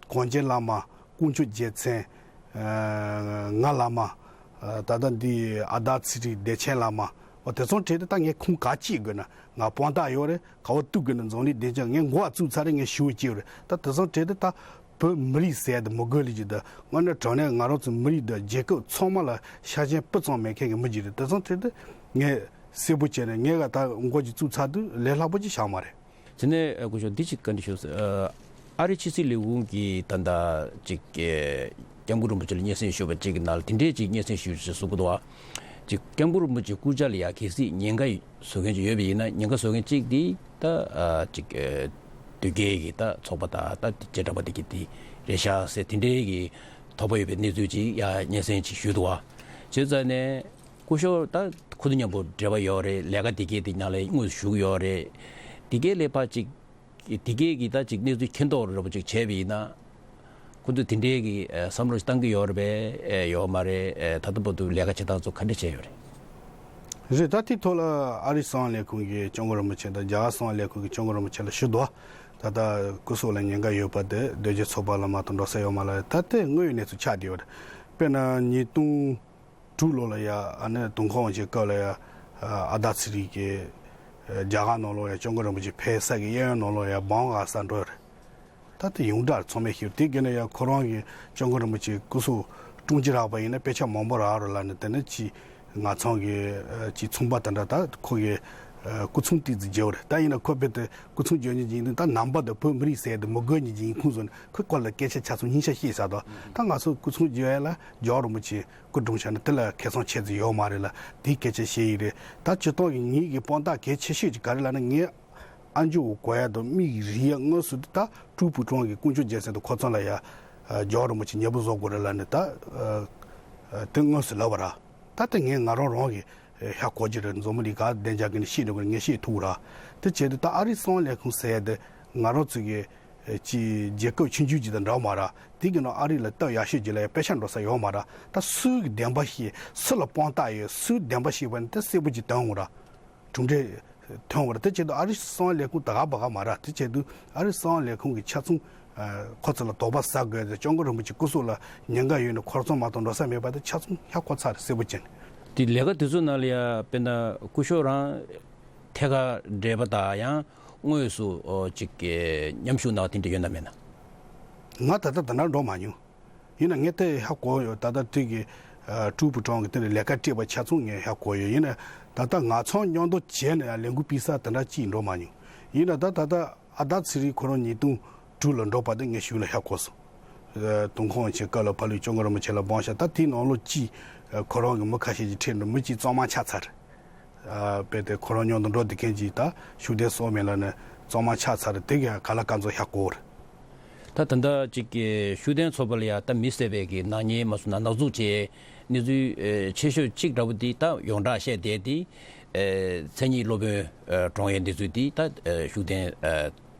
གངས་ཅན་བླ་མ། དཀོན་མཆོག་རྒྱལ་མཚན། ང་བླ་མ། ད་ལྟ་འདི་ཨ་ད་ཚེ་རིང་བདེ་ཆེན་བླ་མ། འོ་དེ་ཚོ་གྲས་དེ་ད་ངས་ཁུངས་ག་སྐྱེལ་དགོས་ན་ང་དཔང་རྟགས་ཡོད་རེད། ག་བ་གཏུག་དགོས་ན་འཛམ་གླིང་བདེ་འཇགས་ངས་མགོ་བ་བཙུགས་ཚར་རེད། ངས་ཞུ་བ་སྐྱེལ་རེད། ད་དེ་ཚོ་གྲས་དེ་ད་བོད་མི་རིགས་ཟེར་དེ་མི་དགོས་ལས་ཀྱི་ད་དངོས་གནས་དྲང་གནས་ང་རང་ཚོ་མི་རིགས་དང་རྒྱལ་ཁབ་ཚང་མ་ལ་ཤ་ཞེན་སྤུ་ཙམ་མེད་མཁན་གྱི་མི་ཅིག་རེད། དེ་ཚོ་གྲས་དེ་ངས་ གསལ་པོ་བྱས་ནས་ངས་ག་ད་མགོ་ཅིག་བཙུགས་ཚར་དུས་ལས་སླ་པོ་ཅིག་བཞག་མ་རེད། དེ་ནས་སྐུ་ཞབས་འདི་ཅིག་བཀའ་འདྲི་ཞུ། ཨ་རི་ཕྱི་སྲིད་ལས་ཁུངས་ཀྱིས་ད་ལྟ་ཅིག་སྐྱབས་མགོན་རིན་པོ་ཆེ་ལ་སྙན་སེང་ཞུས་པ་ཅིག་གི་ནང་ལ་དེ་འདྲའི་ཅིག་སྙན་སེང་ཞུས་ཞེས་གསུངས་ཀྱི་འདུག་བ། ཅིག་སྐྱབས་མགོན་རིན་པོ་ཆེ་སྐུ་ཕྱྭ་ལ་ཡ་གལ་སྲིད་ཉེན་ཁ་བཟོ་མཁན་ཅིག་ཡོད་པ་ཡིན་ན། ཉེན་ཁ་བཟོ་མཁན་གཅིག་དེ་ད་ཨ་ཅིག་ཨ་དོལ་རྒྱལ་གྱི་ད་ཚོགས་པ་དང་ད་བྱེ་བྲག་པ་དེ་གི་དེ་རེད་ཤག་ཟེར། དེ་འདྲའི་གི་དོགས་པ་ཡོད་པའི་གནས་ཚུལ་ཅིག་ཡ་སྙན་སེང་ཅིག་ཞུས་འདུག་བ། བྱས་ཙང་ནས་སྐུ་ཞབས་ད་ཁོ་ཚོ་མཉམ་པོ་འབྲེལ་བ་ཡོད་རེད། ལས་ཀ་དེ་གའི་དེ་ནང་ལ་དངོས་སུ་ཞུགས་ཡོད་རེད། དེ་གའི་ལས་ཕར་ཅིག་དེ་གས་ཀྱི་ད་ཅིག་གནས་ཚུལ་མཁྱེན་རྟོགས་རོབ་ཅིག་བྱས་པ་ཡིན་ན། ཁོ་ཚོས་དེ་འདྲའི་གི་ཨ་བསམ་བློ་ཞིག་བཏང་གི་ཡོད་རེད་པས། ཨེ་ཡོད་མ་རེད། ཨེ་ད་ལྟ་བར་དུ་ལས་ཀ་བྱེད་སྟངས་ཚོ་ག་འདྲ་བྱས་ཡོད་རེད། རེད། ད་དེའི་ཐོག་ལ་ཨ་རིའི་གསང་བའི་ལས་ཁུངས་ཀྱི་སྐྱབས་མགོན་རིན་པོ་ཆེ་དང་རྒྱ་གར་གསང་བའི་ལས་ཁུངས་ཀྱི་སྐྱབས་མགོན་རིན་པོ་ཆེ་ལ་ཞུ་འདུག། ད་ལྟ་སྐུ་སྲོག་ལ་ཉེན་ཁ་ཡོད་པ་དེ་དོལ་རྒྱལ་ཚོགས་པ་ལ་མ་གཏོགས་འགྲོ་ས་ཡོད་མ་རེད། ད་ལྟའི་དངོས་ཡོད་གནས་ཚུལ་ཆགས་བསྡད་ཡོད་རེད། དཔེར་ན་ཉིས་སྟོང་དྲུག་ལོ་ལ་ཡ་ཨ་ནི་ཏུན་ཧོང་ཝང་ཆིན་སྐབས་ལ་ཡ་ཨ་ཟླ་ཚེ་རིང་གིས་རྒྱ་གར་ནང་ལོགས་ཡ་སྐྱབས་མགོན་རིན་པོ་ཆེ་ཕེབས་ས་གི་གཡས་གཡོན་ནང་ལོགས་ཡ་བང་ག་ས་འགྲོ་ཡོད་རེད། ད་དེ་ཡོངས་གྲགས་ཚང་མས་ཤེས། དེ་གི་ནས་ཡ་ཁོ་རང་གི་སྐྱབས་མགོན་རིན་པོ་ཆེ་སྐུ་སྲོག་དཀྲུག་ཅི་རག་པ་ཡིན་ན་དཔེ་ཆ་མང་པོ་རག་རོགས་ལ་ནི་དེ་ནི་ཅི་ང་ཚང་གི་ཅི་ཚོང་པ་དེ་འདྲ་ད་ཁོ་གི་སྐུ་ཚོང་ཏིག་ཙི་བརྗེ་བ་རེད། ད་ཡིན་ན་ཁོ་དཔེ་དེ་སྐུ་ཚོང་བརྗེ་ཉིན་ཡིན་དུས་ད་ནང་པ་དང་བོད་མི་རིགས་ཟེར་དུ་མི་དགོས་ཉིན་ཡིན་ཁུངས་སོང་ནས་ཁོས་ཁོ་ལ་སྐད་ཆ་ཆ་ཚང་སྙིང་ཆ་ཤེས་ས་དང་། ད་ང་ཚོ་སྐུ་ཚོང་བརྗེ་ཡ་ལ་རྒྱལ་བ་རིན་པོ་ཆེ་སྐུ་སྒྲུང་བྱ་ན་དེ་ལ་ཁེ་བཟང་ཆེ་ཙི་ཡོད་མ་རེད་ལ་དེའི་སྐད་ཆ་བཤད་ཡི་རེད། ད་སྤྱིར་བཏང་གི་ངེད་ཀྱི་དཔང་རྟགས་གལ་ཆེ་ཤོས་ཀྱི་ག་རེ་ལབ་ན་ངས་ཨ་མཆོག་གོ་ཡ་དང་མིག་རིག་ཡ་དངོས་སུ་དེ་ད་ཀྲུའུ་ཕུའུ་ཀྲང་གི་ཀུན་སྤྱོད་རྒྱལ་མཚན་དང་ཁོ་ཚང་ལ་ཡ་རྒྱལ་བ་རིན་པོ་ཆེ་ཉེ་པོ་བཟོ་དགོས་རེད་ལབ་ནས་ད་དེ་དངོས་སུ་ལབ་པ་ར། ད་དེ་ངས་ང་རང་རང་གི་ཧ་གོ་གི་རེད། འཛམ་བུ་གླིང་ག་བདེ་འཇགས་ཀྱི་ནས་ཤེས་འགྲོ་གི་ངས་ཤེས་ཐུབ་ར། དེ་བྱས་དུས་ད་ཨ་རིའི་གསང་བའི་ལས་ཁུངས་ཟེར་ཡ་དེ་ང་རང་ཚོ་གི་ཅི་རྒྱལ་ཁབ་ཆུང་ཆུང་ཅིག་དང་འདྲ་མ་ར། དེ་གི་ནང་ཨ་རི་ལ་སྟབས་ཡག་ཤོས་ཅིག་ལ་ཡ་དཔེ་ཆ་འགྲོ་ས་ཡོད་མ་ར། ད་སུའི་གི་བདེན་པ་ཤེས། སུ་ལ་དཔང་རྟགས་ཡོད། སུའི་བདེན་པ་ཤེས་པ་ནི་དེ་གསལ་པོ་ཅིག་ཐོན་འོང་ར། གྲུབ་འབྲས་ཐོན་འོང་ར། དེ་བྱེད་དུས་ཨ་རི་གསང་བའི་ལས་ཁུངས་ད་ག་བ་ག་མ་ར། དེ་བྱེད་དུས་ཨ་རི་གསང་བའི་ལས་ཁུངས་ཀྱི་ཆ་ཚང་ཁོ་ཚོ་ལ་དོགས་པ་ཟ་དགོས་ཏེ་སྐྱབས་མགོན་རིན་པོ་ཆེ་སྐུ་སྲོག་ལ་ཉེན་ཁ་ཡོད་ནས་ཁོ་ཚོ་མ་གཏོགས་འགྲོ་ས་མེད་པ་དེ་ཆ་ཚང་ཧ་གོ་ཚར་རེད། གསལ་པོ་བྱས་ནས། དེ་ལས་ཀ་དེ་ཚོ་ནང་ལ་ཡ་དཔེར་ན་སྐུ་ཞབས་རང་ཐད་ཀར་འབྲེལ་བ་དང་ཡང་དངོས་སུ་ཨོ་ཅིག་གི་མཉམ་ཞུགས་གནང་བ་དེ་འདྲ་ཡོད་ན་མེད་ན། ང་ད་ལྟ་དེ་འདྲ་འགྲོ་མ་མྱོང་། ཡིན་ན་ངས་དེ་ཧ་གོ་ཡོད། ད་ལྟ་དེ་གི་ཀྲུའུ་ཕུའུ་ཀྲང་གི་དེ་ནས་ལས་ཀ་སྤྲད་པ་ཆ་ཚང་ངས་ཧ་གོ་ཡོད། ཡིན་ན་ད་ལྟ་ང་ཚང་མཉམ་དུ་བྱས་ནས་ལས་འགུལ་སྤེལ་ས་དེ་འདྲ་ཅིག་འགྲོ་མ་མྱོང་། ཡིན་ན་ད་ད་ལྟ་ཨ་ཟླ་ཚེ་རིང་ཁོ་རང་ཉིས་སྟོང་དྲུག་ལ་འགྲོ་བ་དེ་ངས་གཞུག་ལ་ཧ་གོ་སོང་། ཏུན་ཧོང་ཝང་ཆིན་སྐབས་ལ་ཕ་ལུའི་སྐྱབས་མགོན་རིན་པོ་ཆེ་ལ་དབང་ཤ་ད་དེའི་ནང་ལོགས་ཅིག་ཁོ་རང་གི་མི་ཁ་ཤས་ཀྱིས་ཁྲིད་འགྲོ་མི་གཅིག་གཙང་མ་ཆགས་ཚར་རེད། ཨ་དཔེ་དེ་ཁོ་རང་མཉམ་དུ་འགྲོ་བསྡད་མཁན་གྱི་ད་ཤུགས་ལྡན་སོགས་མེད་ལ་ནི་གཙང་མ་ཆགས་ཚར་རེད། དེ་ག་ག་ལ་ག་ཚོད་ཧ་གོ་རེད། ད་ད་ལྟ་ཅིག་གི་ཤུགས་ལྡན་ཚོགས་པ་ལ་ཡ་ད་མི་བསད་པའི་གི་ནག་ཉེས་མ་སོང་ན་ནག་འཛུགས་བྱས་གནས་ཚུལ་ཨེ་ཆེ་ཤོས་གཅིག་འདྲ་པོ་འདི་ད་ཡོངས་གྲགས་བཤད་བསྡད་དེ་ཨེ་མཚན་ཉིད་སློབ་དཔོན་ཨེ་བཀྲོངས་ཡས་འདི་ཚོ་འདི་ད་ཨེ་ཤུགས་ལྡན་ཨེ་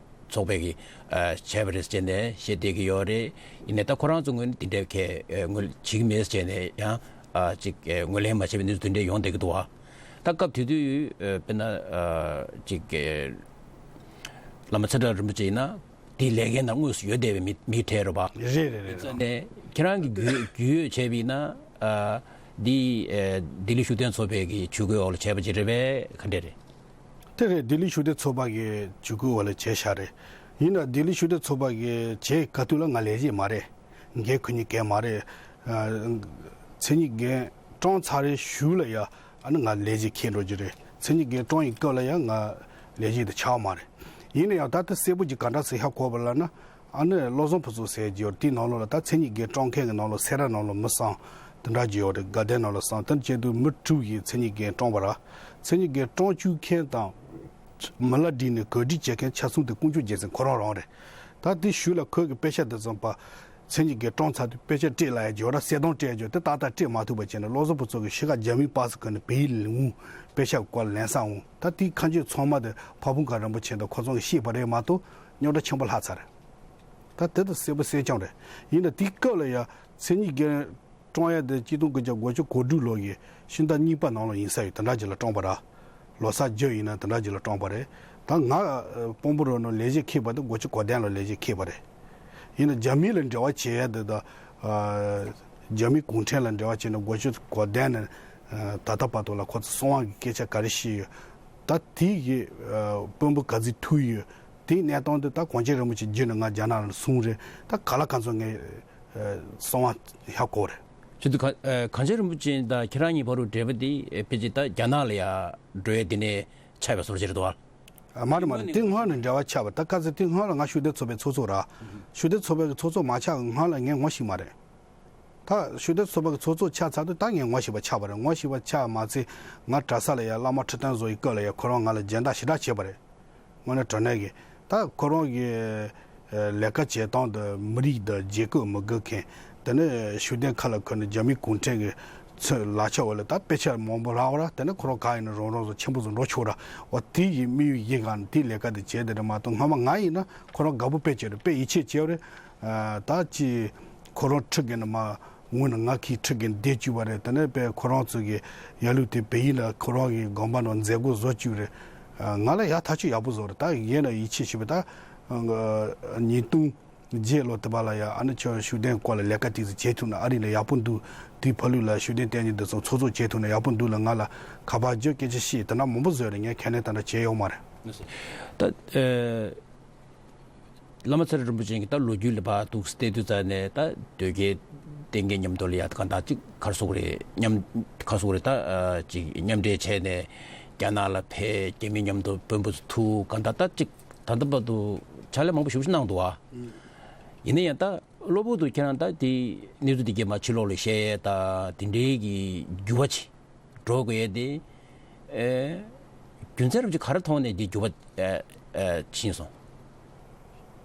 ཚོགས་པའི་གི་ཨེ་བྱས་པ་རེད་ཟེར་ནས་བཤད་བསྡད་ཀྱི་ཡོད་རེད། ཡིན་ནའི་ད་ཁོ་རང་ཚོ་ངོས་ནས་འདི་འདྲའི་གི་ཨེ་ངོས་བྱེད་ཀྱི་མེད་ཟེར་ནས་ཡང་ཨ་ཅིག་ཨེ་ངོས་ལེན་མ་བྱས་པའི་གནས་ཚུལ་འདི་འདྲ་ཡོང་བསྡད་ཀྱི་འདུག་བ། ད་སྐབས་དེ་དུས་ཨེ་དཔེར་ན་ཨ་ཅིག་ཨེ་བླ་མ་ཚེ་བཀྲ་རིན་པོ་ཆེ་ཡིན་ན་དེའི་ལས་འགན་ནང་དངོས་སུ་ཡོད་བསྡད་པའི་མི་མི་གྲས་རེད་པ། རེད་རེད་རེད། ནས་ཁྱེད་རང་གི་རྒྱུས་རྒྱུས་ཡོད་བྱས་པ་ཡིན་ན་ཨ་འདི་ཨེ་ལྡི་ལི་ཤུགས་ལྡན་ཚོགས་པའི་གི་ཇུས་འགོད་འོག་ལ་བྱས་པ་ཅིག་རེད་པས། ག་འདྲས་རེད། དེ་རེད། ལྡི་ལི་ཤུགས་ལྡན་ཚོགས་པ་གི་ཇུས་འགོད་འོག་ལ་བྱས་བཞག་རེད། ཡིན་ན་ལྡི་ལི་ཤུགས་ལྡན་ཚོགས་པ་གི་བྱས་ག་དུས་ལ་ང་ལས་བྱེད་མ་རེད། འགན་ཁུར་མཁན་གང་མ་རེད། ཨ་མཚན་ཉིད་འགན་བཀྲོངས་ཚར་རེད་གཞུག་ལ་ཡ་ཨ་ནི་ང་ལས་བྱེད་འཁྱེར་འགྲོ་རྒྱུ་རེད། མཚན་ཉིད་འགན་བཀྲོངས་ཡི་སྐབས་ལ་ཡ་ང་ལས་བྱེད་དེ་ཆགས་མ་རེད། ཡིན་ན་ཡང་ད་ལྟ་གསལ་པོ་ཅིག་ག་འདྲ་ཟེར་ཧ་གོ་བ་ལབ་ན། ཨ་ནི་བློ་བཟང་ཕུན་ཚོགས་ཟེར་གྱི་ཡོད་རེད། དེའི་ནང་ལོགས་ལ་ད་མཚན་ཉིད་འགན་བཀྲོངས་མཁན་གྱི་ནང་ལོགས་སེ་ར་ནང་ལོགས་མི་གསུམ་དེ་འདྲ་གྱི་ཡོད་རེད། དགའ་ལྡན་ནང་ལོགས་གསུམ་དེ་བྱས་དུས་མི་དྲུག་གིས་མཚན་ཉིད་འགན་བཀྲོངས་པ་ར། མཚན་ཉིད་འགན་བཀྲོངས་བཅུག་མཁན་དང་མི་ལ་བསྒྲིགས་ནས་གོ་སྒྲིག་བྱེད་མཁན་ཆ་ཚང་དེ་ཀུན་སྤྱོད་རྒྱལ་མཚན་ཁོ་རང་རང་རེད། ད་དེ་གཞུག་ལ་ཁོས་ཀྱི་དཔེ་ཆ་དེ་བཙོང་པ། མཚན་ཉིད་འགན་བཀྲོངས་ཚར་དུས་དཔེ་ཆ་སྤྲད་ལ་ཡ་འཇོག་ར་གསལ་སྟོན་སྤྲད་འཇོག་དེ་ཏག་ཏག་སྤྲད་མ་ཐུབ་པ་བྱས་ནས་བློ་བཟང་ཕུན་ཚོགས་ཀྱིས་ཤི་ཁ་རྒྱ་མིའི་པ་སི་ཁ་ནས་བལ་ཡུལ་ལ་འོང་དཔེ་ཆ་སྐོར་ལེན་ས་འོང་། ད་དེའི་ཁ་འཇོག་ཚང་མ་དེ་ཕ་བོང་ཁ་རིན་པོ་ཆེ་དང་ཁོ་ཚོ་གིས་ཤེས་པ་རེད་མ་གཏོགས་རྙོག་དྲ་ཆེན་པོ་ལྷག་ཚར་རེད། ད་དེ་དང་གསལ་པོ་གསལ་རྐྱང་རེད། ཡིན་ན་དེའི་སྐབས་ལ་ཡ་མཚན་ཉིད་འགན་བཀྲོངས་ཡ་དེ་གཅིག་སྟོང་དགུ་བརྒྱ་དགུ་བཅུ་གོ་དྲུག་ལོ་ཡི་ཕྱི་ཟླ་གཉིས་པ་ནང་ལ་ཡིན་ས་ཡོད། དེ་འདྲ་ཅིག་ལ་བཀྲོངས་པ་ར། ལོ་གསར་རྒྱབ་ཡིན་ན་དེ་འདྲ་ཅིག་ལ་བཀྲོངས་པ་རེད། ད་ང་དཔོན་པོ་རོ་ནོ་ལས་བྱེད་འཁྱེར་པ་དེ་དགུ་བཅུ་གོ་བདུན་ལ་ལས་བྱེད་འཁྱེར་པ་རེད། ཡིན་ན་རྒྱ་མི་ལ་འབྲེལ་བ་བྱེད་ཡ་དེ་དང་རྒྱ་མི་གུང་ཁྲན་ལ་འབྲེལ་བ་བྱས་ནས་དགུ་བཅུ་གོ་བདུན་ནས་ད་ལྟ་བར་དུ་ལ་ཁོ་ཚོ་གསང་བ་གི་སྐད་ཆ་ག་རེ་བཤད་ཡོད། ད་དེ་གི་དཔོན་པོ་ག་ཚོད་ཐུག་ཡོད། དེའི་གནས་སྟངས་དེ་ད་གངས་ཅན་རིན་པོ་ཆེ་བརྒྱུད་ནས་ང་རྒྱ་ནག་ལ་སོང་རེད། ད་ག་ལ་ག་ཚོད་ངས་གསང་བ་ཧ་གོ་རེད། ཁྱེད་ཚོ་ག- ཨ། གངས་ཅན་རིན་པོ་ཆེ་དང་ཁྱེད་རང་གཉིས་བར་དུ་འབྲེལ་བ་དེ་ཨ་ཕལ་ཆེར་ད་རྒྱ་ནག་ལ་ཡ་འགྲོ་ཡ་དེ་ནས་ཆགས་པའི་བཟོ་འདྲ་ཅིག་རེད་འདུག་ཨ། ཨ། མ་རེད་མ་རེད། དེ་སྔོན་ནས་འབྲེལ་བ་ཆགས་པ། ད་ཁ་སང་དེ་སྔོན་ལ་ང་ཤུགས་ལྡན་ཚོགས་པའི་ཚོགས་གཙོ་ར། ཤུགས་ལྡན་ཚོགས་པའི་ཚོགས་གཙོ་མ་ཆགས་སྔོན་ལ་ངས་ངོ་ཤེས་པ་རེད། ད་ཤུགས་ལྡན་ཚོགས་པ་གི་ཚོགས་གཙོ་ཆགས་ཚར་དུས་ད་ངས་ངོ་ཤེས་པ་ཆགས་པ་རེད། ངོ་ཤེས་པ་ཆགས་མ་ཚད་ང་གྲྭ་ས་ལ་ཡ་བླ་མ་ཁྲི་སྟོན་བཟོ་ཡི་སྐབས་ལ་ཡ་ཁོ་རང་ང་ལ་སྦྱིན་བདག་ཞེ་དྲག་བྱས་པ་རེད། དངོས་གནས་དྲང་གནས་ཀྱི་ད་ཁོ་རང་གི་ཨ་ལས་ཀ་བྱེད་སྟངས་དེ་མི་རིགས་དང་རྒྱལ་ཁབ་མི་དགའ་མཁན། དེ་ནས་ཤུགས་ལྡན་ཁ་ལ་ཁུར་ནས་རྒྱ་མི་གུང་ཁྲན་གྱི་ཚོའི་ལག་ཆ་འོག་ལ་ད་དཔེ་ཆ་མང་པོ་རག་པ་ར། དེ་ནས་ཁོ་རང་ག་ཡིན་ན་རང་རང་ཚོ་ཆེན་པོ་ཚོ་འགྲོ་ཆོག་ར། འོ་དེ་ཡི་དམིགས་ཡུལ་ཡིན་ག་ནས་དེའི་ལས་ཀ་དེ་བྱས་དེ་རེད་མ་གཏོགས་སྔ་མ་ང་ཡིན་ན་ཁོ་རང་དགའ་པོ་དཔེ་བྱས་རེད། དཔེ་ཡིད་ཆེས་བྱས་རེད། ཨ། ད་ཅི་ཁོ་རང་ཁྲི་གི་ནས་མ་སྔོན་ནས་ང་ཁིའི་ཁྲི་གི་འདས་བཅུག་པ་རེད། དེ་ནས་དཔེ་ཁོ་རང་ཚོ་གི་ཡ་ལུགས་དེ་བལ་ཡུལ་ལ་ཁོ་རང་གི་དགོན་པ་ནང་མཛད་སྒོ་བཟོ་བཅུག་རེད། ཨ། ང་ལ་ཡ་ཐག་ཆོད་ཡག་པོ་བཟོ་རེད། ད་ཡིན་ན་ཡིད་ཆེས་ཞུ་བ་ད་ཉིས་སྟོང་བརྒྱད་ལོ་དེ་བ་ལ་ཡ་ཨ་ནི་ཁྱོད་ཤུགས་ལྡན་སྐོར་ལ་ལས་ཀ་ཏིག་ཙམ་བྱེད་ཐུབ་ན་ཨ་རི་ལ་ཡག་པོ་འདུག་དེའི་ཕ་ལུགས་ལ་ཤུགས་ལྡན་བསྟེན་ཉིན་འདི་ཚོ་ཚོགས་གཙོ་བྱེད་ཐུབ་ན་ཡག་པོ་འདུག་ལ་ང་ལ་ཁ་པར་བརྒྱུད་སྐད་ཆ་བཤད་དེ་འདྲ་མང་པོ་བཟོས་རེད། ངས་ཁས་ལེན་དེ་འདྲ་བྱས་ཡོད་མ་རེད། ད་ཨ། བླ་མ་ཚེ་རིང་རིན་པོ་ཆེ་གིས་ད་ལོ་རྒྱུས་ལ་ཕར་ཏོག་ཙམ་བལྟས་དུས་ཙ་ནས་ད་དོལ་རྒྱལ་བསྟེན་མཁན་མཉམ་དུ་ལ་ཡ་གང་ལྟར་ཅིག་ག་རེ་ཟེར་དགོས་རེད། མཉམ་ག་རེ་ཟེར་དགོས་རེད། ད་ཨ་ཅིག་མཉམ་འབྲེལ་བྱས་ནས་རྒྱ་ནག་ལ་ཕེབས། རྒྱ་མི་མཉམ་དུ་དཔོན་པོ་ཚོ་ཐུག་གང་ལྟར་ད་ཅིག་ད་ལྟ་བར་དུ་ཕྱག་ལས་མང་པོ་ཞེ་པོ་ཅིག་གནང་འདུག་ཨ། ཡིན་ན་ཡང་ད་གློ་བུར་དུ་ཁྱེད་རང་ད་དེ་གནས་ཚུལ་དེ་གས་མར་ཕྱི་ལོགས་ལ་བཤད་ཡས་ད་དེ་འདྲའི་གི་འགྱུར་བ་ཅིག་འགྲོ་དགོས་ཡས་དེ། ཨེ། རྒྱུ་མཚན་རབ་ཅིག་ག་རེ་མཐོང་ནས་འདི་འགྱུར་བ་ཨེ་ཨེ་ཕྱིན་སོང་།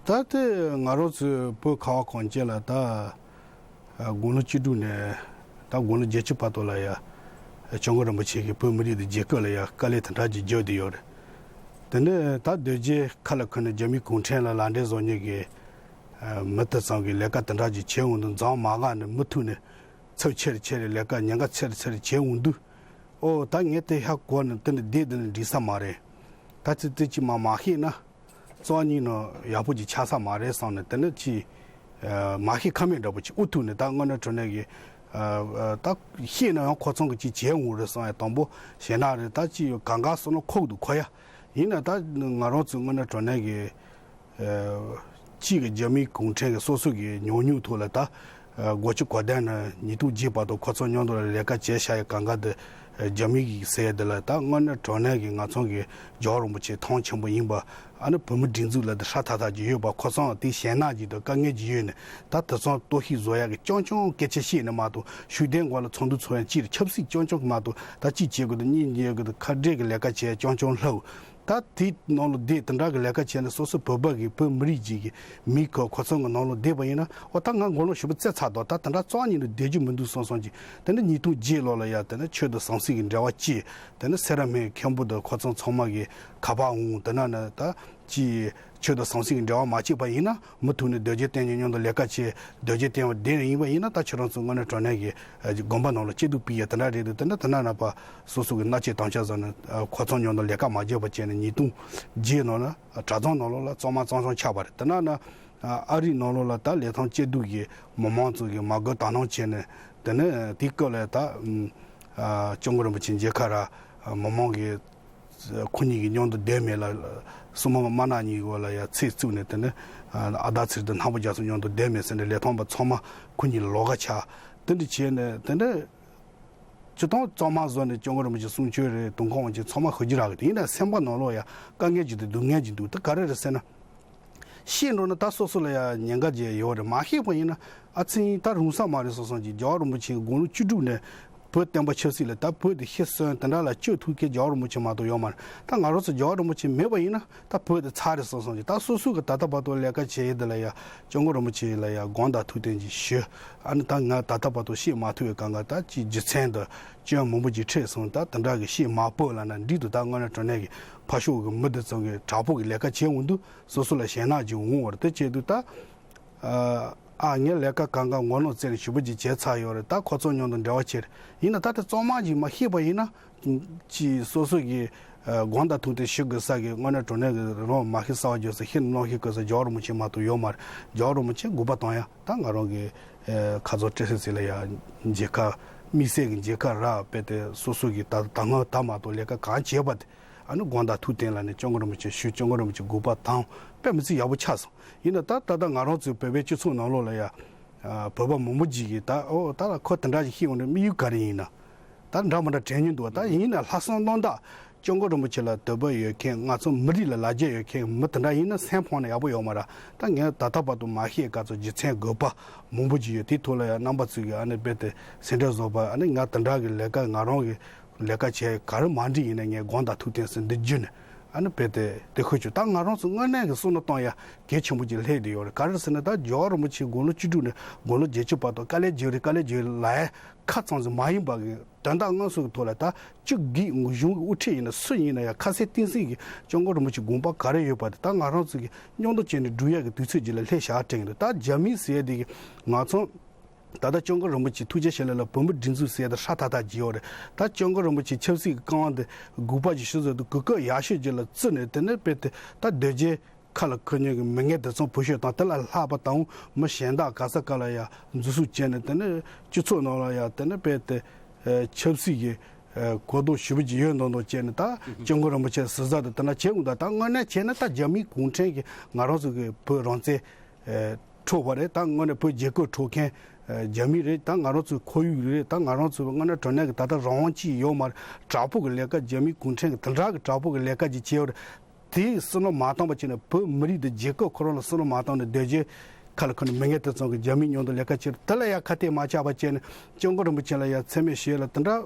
ད་དེ་ང་རང་ཚོའི་བོད་ཁ་བ་གངས་ཅན་ལ་ད་དགུང་ལོ་བཅུ་དྲུག་ནས་ད་དགུང་ལོ་བརྒྱད་ཅུ་བར་དུ་ལ་ཡ་སྐྱབས་མགོན་རིན་པོ་ཆེ་གིས་བོད་མི་རིགས་དང་རྒྱལ་ཁབ་ལ་ཡ་དཀའ་ལས་དེ་འདྲ་ཅིག་བརྒྱབ་བསྡད་ཡོད་རེད། དེ་ནས་ད་དོལ་རྒྱལ་ཁ་ལ་ཁུར་ནས་རྒྱ་མི་གུང་ཁྲན་ལ་ལག་འབྲེལ་བཟོ་མཁན་གྱི་མི་དེ་ཚང་གིས་ལས་ཀ་དེ་འདྲ་ཅིག་བྱས་འོང་དུས་འཛམ་མ་ག་ནས་མུ་མཐུད་ནས་ཚབས་ཆེ་རུ་ཆེ་རུ་ལས་ཀ་ཉེན་ཁ་ཆེ་རུ་ཆེ་རུ་བྱས་འོང་དུས། ཨོ་ད་ངས་དེ་ཧ་གོ་ནས་དེ་འདྲ་བསྡད་དེ་ནས་འགྲིག་ས་མ་རེད། ད་ཙི་ཙི་ཅིག་མ་མ་ཤེས་ན་རྩ་བ་ཉིད་ནས་ཡག་པོ་ཅིག་ཆགས་ས་མ་རེད་བསམ་ནས་དེ་ནས་ཅིག་ཨ་མ་ཤེས་ཁ་མེད་འདྲ་པོ་ཅིག་འུ་ཐུག་ནས་ད་དངོས་གནས་དྲང་གནས་ཀྱི་ཨ་ཨ་ད་ཤེས་ན་ཡང་ཁོ་ཚང་གིས་ཅིག་བྱས་འོང་རེད་བསམ་ཡ་དང་པོ་ཞེད་སྣང་རེད། ད་ཅིག་གང་ག་སོང་ན་ཁོག་ཏུ་འཁོར་ཡ། ཡིན་ན་ད་ང་རང་ཚོ་དངོས་གནས་དྲང་གནས་ཀྱི་ཨ་གཅིག་གི་རྒྱ་མིའི་གུང་ཁྲན་གྱི་སོ་སོ་གི་ཉམས་མྱོང་ཐོག་ལ་ད་ཨ་དགུ་བཅུ་གོ་བདུན་ནས་ཉིས་སྟོང་བརྒྱད་བར་དུ་ཁོ་ཚོ་མཉམ་དུ་ལ་ལས་ཀ་བྱས་བཞག་ཡ་གང་ག་དེ་ཨ་རྒྱ་མི་གིས་ཟེར་ཡ་དེ་ལ་ད་དངོས་གནས་དྲང་གནས་ཀྱི་ང་ཚོ་གི་རྒྱལ་བ་རིན་པོ་ཆེ་མཐོང་ཆེན་པོ་ཡིན་པ། ཨ་ནི་བོད་མི་སྒྲིག་འཛུགས་ལ་དེ་ཧྲ་ཐག་ཐག་ཅིག་ཡོད་པ། ཁོ་ཚོའང་དེ་ཞེད་སྣང་ཅིག་དང་དཀའ་ངལ་ཅིག་ཡོད་ནས་ད་དེ་ཚོ་གཏོར་བཤིག་བཟོ་ཡ་གི་རྐྱང་རྐྱང་སྐད་ཆ་བཤད་ནས་མ་གཏོགས་ཤུགས་ལྡན་སྐོར་ལ་ཚོགས་འདུ་ཚོགས་ཡ་གཅིག་ཆབ་སྲིད་རྐྱང་རྐྱང་མ་གཏོགས་ད་གཅིག་བྱེད་དགོས་དང་གཉིས་བྱེད་དགོས་དང་ཁ་བྲལ་གྱི་ལས་ཀ་བྱས་རྐྱང་རྐྱང་ལྷག་ད་དེའི་ནང་ལ་བསྡད་དེ་འདྲ་གི་ལས་ཀ་བྱས་ནས་སོ་སོ་བོད་པ་གི་བོད་མི་རིགས་ཅིག་གི་མི་ཁོ་ཁོ་ཚོ་གི་ནང་ལ་བསྡད་པ་ཡིན་ན་ཨོ་ད་ང་མགོ་ལོག་ཞེ་པོ་བཙལ་ཚར་དོ། ད་དེ་འདྲ་རྩ་བ་ཉིད་ནས་བསྡད་རྒྱུ་མི་འདུག་བསམ་བསམ་ཅིག་དེ་ནས་ཉིས་སྟོང་བརྒྱད་ལོ་ལ་ཡ་དེ་ནས་ཆོས་དང་ཟང་ཟིང་གི་འབྲེལ་བ་བཅད། དེ་ནས་སེ་ར་སྨད་མཁན་པོ་དང་ཁོ་ཚོ་ཚང་མ་གི་ཁ་པར་འོང་། དེ་ན་ནས་ད་ཅི་ཆོས་དང་ཟང་ཟིང་གི་འབྲེལ་བ་མ་བཅད་པ་ཡིན་ན་མུ་མཐུད་ནས་དོལ་རྒྱལ་བསྟེན་མཁན་མཉམ་དུ་ལས་ཀ་བྱེད། དོལ་རྒྱལ་བསྟེན་པ་བསྡད་ཡིན་པ་ཡིན་ན་ད་ཁྱེད་རང་ཚོ་དངོས་གནས་དྲང་གནས་ཀྱི་ཨ་དགོན་པ་ནང་ལ་སྐྱིད་སྡུག་ཕུལ་ཡ་དེ་འདྲ་རེད་འདུག་དེ་འདྲ་དེ་ན་ན་པ་སོ་སོ་གི་མནའ་བཅད་དམ་བཅའ་བཟོ་ནས་ཨ་ཁོ་ཚོ་མཉམ་དུ་ལས་ཀ་མ་བྱེད་པ་བྱས་ནས་ཉིས་སྟོང་བརྒྱད་ནང་ལ་ཨ་གྲྭ་ཚང་ནང་ལོགས་ལ་གཙང་མ་གཙང་གཙང་ཆགས་པ་རེད། དེ་ན་ན་ཨ་ཨ་རིའི་ནང་ལོགས་ལ་ད་ལི་ཐང་སྐྱིད་སྡུག་གི་མི་མང་ཚོ་གི་མ་དགོས་དག་སྣང་བྱས་ནས་དེ་ནས་དེའི་སྐབས་ལ་ད་ཨ་སྐྱབས་མགོན་རིན་པོ་ཆེ་མཇལ་ཁ་ར་ཨ་མི་མང་གི་ཁོ་གཉིས་ཀྱི་མཉམ་དུ་བསྡད་མེད་ལ། སྲུང་མ་དམར་ནག་གཉིས་ཀྱི་འོག་ལ་ཡ་ཚེ་བཙུགས་ནས་དེ་ནས་ཨ་ཨ་ད་ཚེ་རིང་དང་སྣང་བ་རྒྱ་མཚོ་མཉམ་དུ་བསྡད་མེད་ཟེར་ནས་ལི་ཐང་པ་ཚང་མ་ཁོ་གཉིས་ལ་ལོགས་ཀ་ཆགས། དེ་འདྲ་བྱས་ནས་དེ་འདྲ་སྤྱིར་བཏང་གཙང་མ་བཟོ་ནས་སྐྱབས་མགོན་རིན་པོ་ཆེ་གསུང་ཆོས་རེད། དུང་ཁང་བ་ཅན་ཚང་མ་ཧུ་ཅི་རག་གི་དེ་ཡིན་ན་སེམས་པ་ནང་ལོགས་ཡ་དཀའ་ངལ་ཅིག་འདུག་སྡུག་བསྔལ་ཅིག་འདུག་ད་ག་རེ་རེད་ཟེར་ན། ཤེས་འགྲོ་ན་ད་སོ་སོ་ལ་ཡང་ཉེན་ཁ་ཅིག་ཡོད་རེད། མ་ཤེས་པ་ཡིན་ན་ཨ་ཙི་ད་རུང་ས་མ་རེད་བསམ་བསམ་གྱི། རྒྱལ་བ་རིན་པོ་ཆེ་དགུང་ལོ་བཅུ་དྲུག་ནས་བོད་བསྟན་པ་ཆབ་སྲིད་ལ་ད་བོད་དེ་ཤི་གསོན་དེ་འདྲ་ལ་བཅོས་ཐུབ་མཁན་རྒྱལ་བ་རིན་པོ་ཆེ་མ་གཏོགས་ཡོད་མ་རེད། ད་ང་རང་ཚོ་རྒྱལ་བ་རིན་པོ་ཆེ་མེད་པ་ཡིན་ན་ད་བོད་དེ་ཚར་རེད་བསམ་བསམ་གྱི། ད་སོ་སོ་གི་ད་ལྟ་བར་དུ་ལས་ཀ་བྱེད་ཡས་དེ་ལ་ཡང་སྐྱབས་མགོན་རིན་པོ་ཆེ་ལ་ཡང་དགོངས་དག་ཐུགས་བསྟན་ཅིག་ཞུ། ཨ་ནི་ད་ང་ད་ལྟ་བར་དུ་བཤད་མ་ཐུབ་པའི་སྒང་ག་ད་ཅིག་རྒྱུ་མཚན་དང་སྐྱོན་མང་པོ་ཅིག་འཕྲད་སོང་། ད་དེ་འདྲ་གི་བཤད་མ་ཕོད་ལབ་ན་འགྲིག་འདུག་ད་དངོས་གནས་དྲང་གནས་ཀྱི་ཕར་ཕྱོགས་ཀྱི་མི་དེ་ཚོ་གི་དྲག་པོ་གི་ལས་ཀ་བྱེད་འོང་དུས་སོ་སོ་ལ་ཞེད་སྣང་ཅིག་འོང་བ་རེད། དེ་བྱེད་དུས་ད་ཨ་ངས་ལས་ཀ་གང་ག་ངོ་ལོག་བཙལ་ནས་ཞེ་པོ་ཅིག་བྱས་ཚར་ཡོད་རེད། ད་ཁོ་ཚོ་མཉམ་དུ་འབྲེལ་བ་བྱས་རེད། ཡིན་ན་ད་དེ་གཙང་མ་ཅིག་མ་ཤེས་པ་ཡིན་ན་ཅིག་སོ་སོ་གི་ཨ་དགོངས་དག་ཐུགས་བསྟན་ཞུ་དགོས་ས་གི་དངོས་གནས་དྲང་གནས་ཀྱི་རང་མ་ཤེས་གསར་བ་བརྗོད་ས་ཤེས་ནས་གནང་ཤེས་དགོས་ས་རྒྱལ་བ་རིན་པོ་ཆེ་མ་གཏོགས་ཡོད་མ་རེད། རྒྱལ་བ་རིན་པོ་ཆེ་སྒུག་པ་བཏང་ཡ། ད་ང་རང་གི་ཨ་ཁ་རྩང་བཀྲ་ཤིས་ཚེ་ལ་ཡ་མཇལ་ཁ་དམིགས་བསལ་གྱི་མཇལ་ཁ་རག་དཔེ་དེ་སོ་སོ་གི་ད་ད་སྔ་ད་མ་གཏོགས་ལས་ཀ་གང་བྱས་པ་དེ་ཨ་ནི་དགོངས་དག་ཐུགས་བསྟན་ལ་ནི་སྐྱབས་མགོན་རིན་པོ་ཆེ་ཞུ། སྐྱབས་མགོན་རིན་པོ་ཆེ་སྒུག་པ་དང་དཔེ་མི་སྲིད་ཡག་པོ་ཆགས་སོང་། ཡིན་ན་ད་ད་ལྟ་ང་རང་ཚོའི་བོད་པའི་སྤྱི་ཚོགས་ནང་ལོགས་ལ་ཡ་ ཨ། བོད་པ་མང་པོ་ཅིག་གིས་ད་ཨོ་ད་ལ་ཁོ་དེ་འདྲ་ཞིག་ཤེས་ཡོང་དུས་དམིགས་ཡུལ་ག་རེ་ཡིན་ན། ད་འདྲ་མི་འདྲ་དྲན་མྱོང་འདུག་ད་ཡིན་ན་ལྷག་བསམ་རྣམ་དག་སྐྱབས་མགོན་རིན་པོ་ཆེ་ལ་དད་པ་ཡོད་མཁན། ང་ཚོ་མི་རིགས་ལ་ལ་རྒྱ་ཡོད་མཁན་མི་དེ་འདྲ་ཡིན་ན་སེམས་ཕམ་ན་ཡག་པོ་ཡོད་མ་རེད། ད་ངས་ད་ལྟ་བར་དུ་མ་ཤེས་ག་ཚོད་རྗེས་མཐུན་དགོས་པ་མང་པོ་ཅིག་ཡོད། དེའི་ཐོག་ལ་ཡང་རྣམ་པ་ཚོས་ཀྱི་ཨ་ནི་རྦད་དེ་སེམས་ཁྲལ་བཟོ་པ། ཨ་ནི་ང་དེ་འདྲ་གི་ལས་ཀ་ང་རང་གི་ལས་ཀ་བྱས་ག་རེ་མ་འགྲིག་ཡིན་ན་ངས་དགོངས་དག་ཐུགས་བསྟན་ཟེར་འདི་བརྒྱུད་ནས་ཨ་ནི་རྦད་དེ་དེ་ཤོད་ཆོག་ད་ང་རང་ཚོ་དངོས་གནས་ཀྱི་བསམ་བློ་གཏོང་ཡ་གལ་ཆེན་པོ་ཅིག་སླེབས་བསྡད་ཡོད་རེད། ག་རེ་ཟེར་ན་ད་རྒྱལ་བ་རིན་པོ་ཆེ་དགུང་ལོ་བཅུ་དྲུག་ནས་དགུང་ལོ་བརྒྱད་ཅུ་བར་དུ་དཀའ་ལས་བརྒྱབ་རེད། དཀའ་ལས་བརྒྱབ་རེད་ལབ་ཡ་ཁ་ཙམ་ཞིག་མ་ཡིན་པ་གི་དོན་དག་དངོས་སུ་གི་ཐོག་ལ་ད་སྤྱི་སྒེར་གཞུང་གི་དབུ་ཁྲིད་ཡིན་ན་སུ་ཡིན་ན་ཡང་ཁ་གསལ་གཏིང་ཟབ་གི་སྐྱབས་མགོན་རིན་པོ་ཆེ་དགོངས་པ་ག་རེ་ཡོད་པ་དེ་ད་ང་རང་ཚོ་གི་མཉམ་དུ་བྱས་ནས་སྒྲུབ་ཡག་གི་དུས་ཚོད་ཅིག་ལ་སླེབས་བཞག་དྲན་གི་འདུག་ད་རྒྱ་མི་ཟེར་ཡ་དེ་གི་ང་ཚོ་ད་ལྟ་སྐྱབས་མགོན་རིན་པོ་ཆེ་ཐུགས་རྗེ་ཆེ་ལབ་ལ་བོད་མི་སྒྲིག་འཛུགས་ཟེར་ཡ་དེ་ཧྲ་ཐག་ཐག་བརྗེ་ཡོད་རེད། ད་སྐྱབས་མགོན་རིན་པོ་ཆེ་ཆབ་སྲིད་ཀྱི་རྐང་དབང་དེ་དགོས་པ་ཅིག་ཞུ་ཟེར་དུས་གོ་སྐབས་ཡག་ཤོས་ཅིག་ལ་བརྩིས་ནས་དེ་ནས་དཔེ་དེ་ད་སྡོད་རྗེས། ཁ་ལ་ཁུར་མཁན་གྱི་མི་ངན་དེ་ཚོ་བུ་ཤོད་དང་དེ་ལ་ལྷག་པ་དང་མི་གཞན་དག་ག་ས་ག་ལ་ཡ་འཛུལ་ཞུགས་བྱས་ནས་དེ་ནས་སྤྱི་ཚོགས་ནང་ལ་ཡ་དེ་ནས་དཔེ་དེ་ཆབ་སྲིད་ཀྱི་གོ་རྟོགས་ཞེ་པོ་ཅིག་ཡོད་མདོག་མདོག་བྱས་ནས་ད་སྐྱབས་མགོན་རིན་པོ་ཆེ་ཟུར་ཟ་དང་དེ་འདྲ་བྱེད་འོང་། ད་ད་དངོས་གནས་བྱས་ན་ད་རྒྱ་མིའི་གུང་ཁྲན་གྱིས་ང་རང་ཚོ་གི་བོད་རང་བཙན་འཕྲོག་པ་རེད། ད་དངོས་གནས་བོད་རྒྱ་སྐད་འཕྲོག་མཁན་རྒྱ་མི་རེད། ད་ང་རང་ཚོའི་ཁོར་ཡུག་རེད། ད་ང་རང་ཚོའི་དངོས་གནས་དྲང་གནས་ཀྱི་ད་ལྟ་རང་དབང་ཅིག་ཡོད་མ་རེད། དྲག་པོ་གི་ལས་ཀ་རྒྱ་མིའི་གུང་ཁྲན་གྱི་དེ་འདྲ་གི་དྲག་པོ་གི་ལས་ཀ་ཅིག་བྱས་ཡོད་རེད། དེའི་བསམ་བློ་མ་བཏང་པ་བྱས་ནས་བོད་མི་རིགས་དང་རྒྱལ་ཁབ་ཁོ་རང་ལ་བསམ་བློ་མ་བཏང་ནས་སྡོད་རྗེས་ཁ་ལ་ཁ་ནས་མི་ངན་དེ་ཚོ་གི་རྒྱ་མིའི་མཉམ་དུ་ལས་ཀ་བྱས་རེད། དེ་ལ་ཡང་ཁ་གཏད་མ་བཅག་པ་བྱས་ནས་སྐྱབས་མགོན་རིན་པོ་ཆེ་ལ་ཡང་མཚན་སྨད་བྱས་ལ་དེ་འདྲ་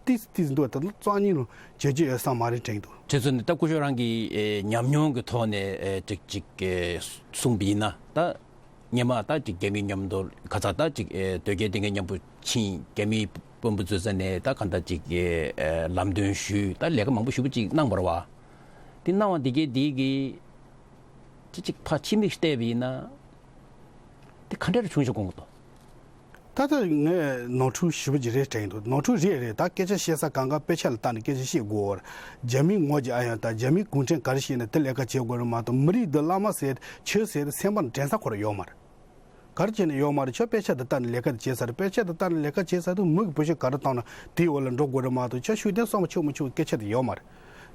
ཏིས་ཏིས་འདུག་དེ་ལ་རྩ་གཉིས་ལ་བྱེད་རྒྱུ་ཡོད་ས་མ་རེད་དྲན་འདུག་དེ་ཚོ་ནི་ད་སྐུ་ཞབས་རང་གི་ཨེ་ཉམས་མྱོང་གི་ཐོག་ནས་ཨེ་ཅིག་ཅིག་ཨེ་གསུངས་པ་ཡིན་ན་ད། སྔོན་མ་ད་ཅིག་རྒྱ་མིའི་མཉམ་དུ་ཁ་ཚ་ད་ཅིག་ཨེ་དོལ་རྒྱལ་དེ་འདྲ་མཉམ་པོ་ཕྱིན། རྒྱ་མིའི་དཔོན་པོ་ཚོའི་ས་ནས་ད་གང་ལྟར་ཅིག་ཨེ་ལམ་སྟོན་ཞུས། ད་ལས་ཀ་མང་པོ་ཞེ་པོ་ཅིག་གནང་བ་རེད་བ། དེ་གནང་བ་དེ་གས་དེ་གི་ཅི་ཅིག་ཕར་ཕྱི་མིག་བལྟས་པ་ཡིན་ན་དེ་ག་འདྲ་རེ་བྱུང་ཤག་དགོངས་འདུག་ད་ལྟ་ངས་ནོར་འཁྲུལ་ཞེ་པོ་ཅིག་རེད་དྲན་འདུག་ནོར་འཁྲུལ་རེད་རེད། ད་སྐད་ཆ་བཤད་ས་གང་ག་དཔེ་ཆ་ལ་བལྟས་ནས་སྐད་ཆ་བཤད་དགོས་བར། རྒྱ་མིའི་ངོ་ཅིག་ཨ་ཡང་ད་རྒྱ་མིའི་གུང་ཁྲན་ག་རེ་བཤད་ན་དེ་ལས་ཀ་བྱེད་དགོས་རེད་མ་གཏོགས་མི་རིགས་འདི་བླ་མ་ཟེར་ཆོས་ཟེར་སེམས་པ་ནས་དྲན་ས་ཁོ་རང་ཡོད་མ་རེད། ག་རེ་བྱས་ནས་ཡོད་མ་རེད། ཁྱོད་དཔེ་ཆ་དེ་ལྟ་ནས་ལས་ཀ་དེ་བྱས་ས་རེད། དཔེ་ཆ་དེ་ལྟ་ནས་ལས་ཀ་བྱས་ས་དུས་མི་གི་བུ་ཤོད་ག་རེ་བཏང་ན་དེའི་འོག་ལ་འགྲོ་དགོས་རེད་མ་གཏོགས་ཁྱོད་ཤུགས་ལྡན་བསམ་པ་ཆོག་མི་ཆོག་གི་སྐད་ཆ་དེ་ཡོད་མ་རེད།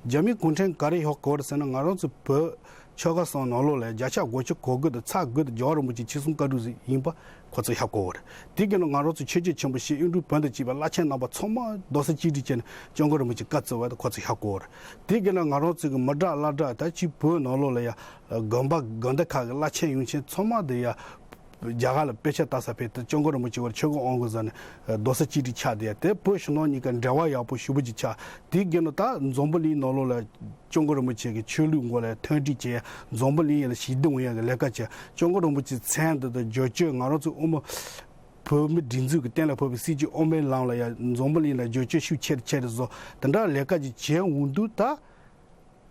རྒྱ་མིའི་གུང་ཁྲན་ག་རེ་ཡོད་གོ་རེད་ཟེར་ན་ང་རང་ཚོ་བོད་ཆོལ་ཁ་གསུམ་ནང་ལོགས་ལ་བརྒྱ་ཆ་དགུ་བཅུ་གོ་དགུ་དེ་ཚ་དགུ་དེ་རྒྱལ་བ་རིན་པོ་ཆེ་ཁྲི་སྲོང་བཀའ་དྲིན་ཡིན་པ་ཁོ་ཚོ་ཧ་གོ་གི་རེད། དེ་གི་ནང་ང་རང་ཚོ་ཆོས་བརྒྱུད་ཆེན་པོ་བཞི་དབྱིན་ཀྲུང་བོན་དང་བཅས་པའི་བླ་ཆེན་རྣམ་པ་ཚང་མ་རྡོག་རྩ་གཅིག་སྒྲིལ་བྱས་ནས་སྐྱབས་མགོན་རིན་པོ་ཆེ་བཀའ་སྩལ་བ་དེ་ཁོ་ཚོ་ཧ་གོ་གི་རེད། དེ་གི་ནང་ང་རང་ཚོ་གི་མི་དྲག་བླ་དྲག་ད་ཅིག་བོད་ནང་ལོགས་ལ་ཡ་དགོན་པ་དགོན་སྡེ་ཁག་གི་བླ་ཆེན་ཡོངས་ཆེན་ཚང་མ་དེ་ཡ་རྒྱ་གར་ལ་དཔེ་ཆ་ལྟ་ས་ཕེབས་ཏེ་སྐྱབས་མགོན་རིན་པོ་ཆེ་བར་ཆོས་གོས་ཨང་དགོས་ཟེར་ནས་རྡོག་རྩ་གཅིག་སྒྲིལ་ཆགས་བསྡད་ཡ་དེ་བོད་ཕྱི་ནང་གཉིས་ཀ་འབྲེལ་བ་ཡག་པོ་ཞེ་པོ་ཅིག་ཆགས། དེ་གི་ནང་ད་འཛམ་བུ་གླིང་ནང་ལོགས་ལ་སྐྱབས་མགོན་རིན་པོ་ཆེ་གི་ཆོས་ལུགས་སྐོར་ལ་མཐུན་སྒྲིལ་བྱས། འཛམ་བུ་གླིང་ཡ་ལ་ཞི་བདེ་ཡོང་ཡ་གི་ལས་ཀ་བྱས། སྐྱབས་མགོན་རིན་པོ་ཆེའི་མཚན་འདི་དང་བརྗོད་བྱ་ང་རང་ཚོའི་དབུ་མ་བོད་མི་སྒྲིག་འཛུགས་ཀྱི་གཏན་ལ་ཕབ་པའི་སྲིད་བྱུས་དབུ་མའི་ལམ་ལ་ཡ་འཛམ་བུ་གླིང་ལ་བརྗོད་བྱ་ཤུགས་ཆེ་རུ་ཆེ་རུ་བཟོ། དེ་འདྲ་ལས་ཀ་ཅིག་བྱས་འོང་དུས་ད།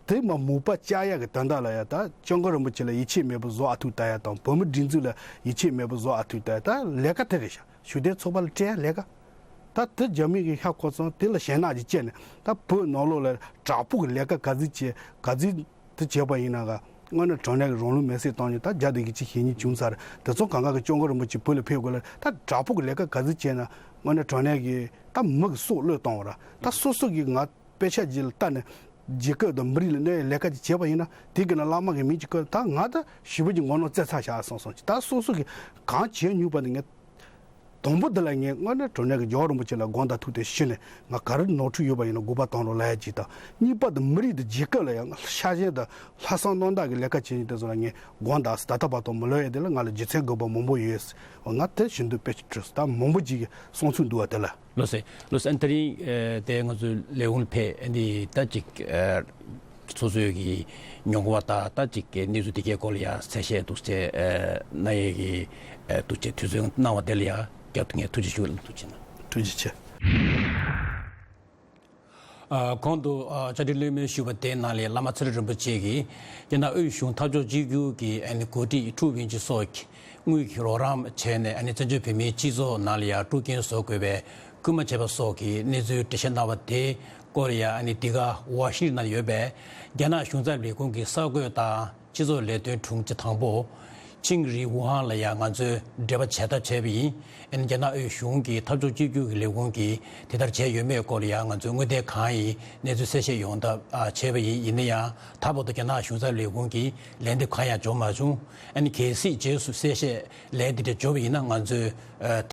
དེ་མ་མུ་པ་བཅག་ཡག་གི་དོན་དག་ལ་ཡ་ད་སྐྱབས་མགོན་རིན་པོ་ཆེ་ལ་ཡིད་ཆེས་མེད་པ་བཟོ་ཨ་ཐུག་ལྟ་ཡ་དང་བོད་མི་སྒྲིག་འཛུགས་ལ་ཡིད་ཆེས་མེད་པ་བཟོ་ཨ་ཐུག་ལྟ་ཡ་ད་ལས་ཀ་དེ་རེད་ཤག་ཤུགས་ལྡན་ཚོགས་པ་ལ་སྤྲད་ཡ་ལས་ཀ། ད་དེ་རྒྱ་མི་གི་ཤ་ཁོ་ཚང་དེ་ལ་ཞེད་སྣང་ཅིག་སྐྱེས་ནས་ད་བོད་ནང་ལོགས་ལ་དྲག་པོ་གི་ལས་ཀ་ག་ཚོད་བྱས་ག་ཚོད་དེ་བྱས་པ་ཡིན་ན་ག་དངོས་གནས་དྲང་གནས་ཀྱི་རང་ལུས་མེར་སྲེག་བཏང་ནས་ད་རྒྱ་དེ་གི་ཅིག་ཞེ་སྙིང་བྱུང་ཚར། དེ་ཚོ་གང་ག་གི་སྐྱབས་མགོན་རིན་པོ་ཆེ་བོད་ལ་ཕེབས་དགོས་ལ་ད་དྲག་པོ་གི་ལས་ཀ་ག་ཚོད་བྱས་ན་དངོས་གནས་དྲང་གནས་ཀྱི་ད་མི་གི་སྲོག་བློས་གཏོང་བ་ར་ད་སོ་སོ་གི་ང་། དཔེ་ཆ་ཅིག་ལ་ལྟ་ནས་རྒྱལ་ཁབ་དང་མི་རིགས་ལ་གནོད་ཡའི་ལས་ཀ་ཅིག་བྱས་པ་ཡིན་ན་དེ་གི་ནང་བླ་མ་གི་མིང་ཅིག་བཀོད་ད་ང་ད་ཞེ་པོ་ཅིག་ངོ་ནོར་བཙལ་ཚར་བཞག་སོང་སོང་ཅིག་ད་སོ་སོ་གི་གང་བྱས་མྱོང་པ་དེ་ངས་དང་པོ་འདི་ལ་ངས་དངོས་གནས་དྲང་གནས་ཀྱི་རྒྱལ་བ་རིན་པོ་ཆེ་ལ་དགོངས་དག་ཐུགས་གཏད་ཞུས་ནས་ང་ག་རེ་ནོར་འཁྲུལ་ཡོད་པ་ཡིན་ན་དགོངས་པ་དང་དུ་ལབ་ཡ་ཅིག་དང་གཉིས་པ་དེ་མི་རིགས་དང་རྒྱལ་ཁབ་ལ་ཡང་ཤ་ཞེན་དང་ལྷག་བསམ་རྣམ་དག་གི་ལས་ཀ་བྱེད་མཁན་དེ་ཚོ་ལ་ངས་དགོངས་དག་ད་ལྟ་བར་དུ་མི་ལོ་ཡས་དེ་ལ་ང་ལ་རྗེས་མཐུན་དགོས་པ་མང་པོ་ཡོད། ང་དེ་བཞིན་དུ་དཔེ་ཆ་བྲིས་སོང་། ད་མང་པོ་ཅིག་གི་གསུང་ཚུལ་འདུག་བ་དེ་ལ། ལགས་སོ། ལགས་སོ། ཨ་ནི་དེ་རིང་ཨ་དེ་ང་ཚོའི་ལས་ཁུངས་ལ་ཕེབས་ཨ་ནི་ད་ཅིག་ཨ་སོ་སོའི་གི་མྱོང་བ་དང་ད་ཅིག་གི་གནས་ཚུལ་དེ་གའི་སྐོར་ལ་ཡང་གསལ་བཤད་འདུག་སེ་ཨ་གནང་ཡས་ཀྱི་ཨ་འདུག་སེ་དུས་ཚོད་གནང་བ་དེ་ལ་ཡང་བསྐྱར་དུ་ངས་ཐུགས་རྗེ་ཞུ། ཐུགས་རྗེ་གནང་། ཐུགས་རྗེ་ཆེ། ཨ་གོང་དུ་ཨ་བཅར་འདྲི་གླེང་མོལ་ཞུས་པ་དེའི་ནང་ལས་བླ་མ་ཚེ་རིང་རིན་པོ་ཆེ་གིས་རྒྱ་ནག་དབུས་གཞུང་འཐབ་ཕྱོགས་གཅིག་གྱུར་གྱི་ཨ་ནི་འགོ་ཁྲིད་ཁྲུའུ་ཝེན་ཅུན་སོགས་ཀྱིས་དངུལ་གྱི་རོགས་རམ་བྱས་ནས་ཨ་ནི་བཙན་བྱོལ་བོད་མིའི་སྤྱི་ཚོགས་ནང་ལ་ཡང་དཀྲུག་རྐྱེན་བཟོ་དགོས་པའི་སྐུལ་མ་བྱས་པ་སོགས་ཀྱི་གནས་ཚུལ་འགྲེལ་བཤད་གནང་བ་དེའི་སྐོར་ཡང་ཨ་ནི་འདི་ག་ཝ་ཤིང་ཊོན་ནང་ཡོད་པའི་རྒྱ་ནག་གཞུང་ཚབ་ལས་ཁུངས་ཀྱི་གསར་འགོད་དང་སྤྱི་ཚོགས་ལས་དོན་དྲུང་ཆེ་དང་པོ་ ཆིང་རི་ཝུ་ཧན་ལ་ཡང་ང་ཚོས་འབྲེལ་བ་བྱེད་ཐབས་བྱས་པ་ཡིན། ཨ་ནི་རྒྱ་ནག་དབུས་གཞུང་གི་འཐབ་ཕྱོགས་གཅིག་གྱུར་གྱི་ལས་ཁུངས་ཀྱིས་དེ་ལྟར་བྱས་ཡོད་མེད་སྐོར་ལ་ཡང་ང་ཚོས་དངོས་བདེན་གང་ཡིན་གནས་ཚུལ་གསལ་བཤད་ཡོང་ཐབས་ཨ་བྱས་པ་ཡིན། ཡིན་ན་ཡང་ད་བར་དུ་རྒྱ་ནག་གཞུང་ཚབ་ལས་ཁུངས་ཀྱིས་ལན་འདེབས་གང་ཡང་འབྱོར་མ་བྱུང་། ཨ་ནི་གལ་སྲིད་རྗེས་སུ་གསལ་བཤད་ལན་འདི་འདྲ་འབྱོར་བ་ཡིན་ན་ང་ཚོས་ཨ།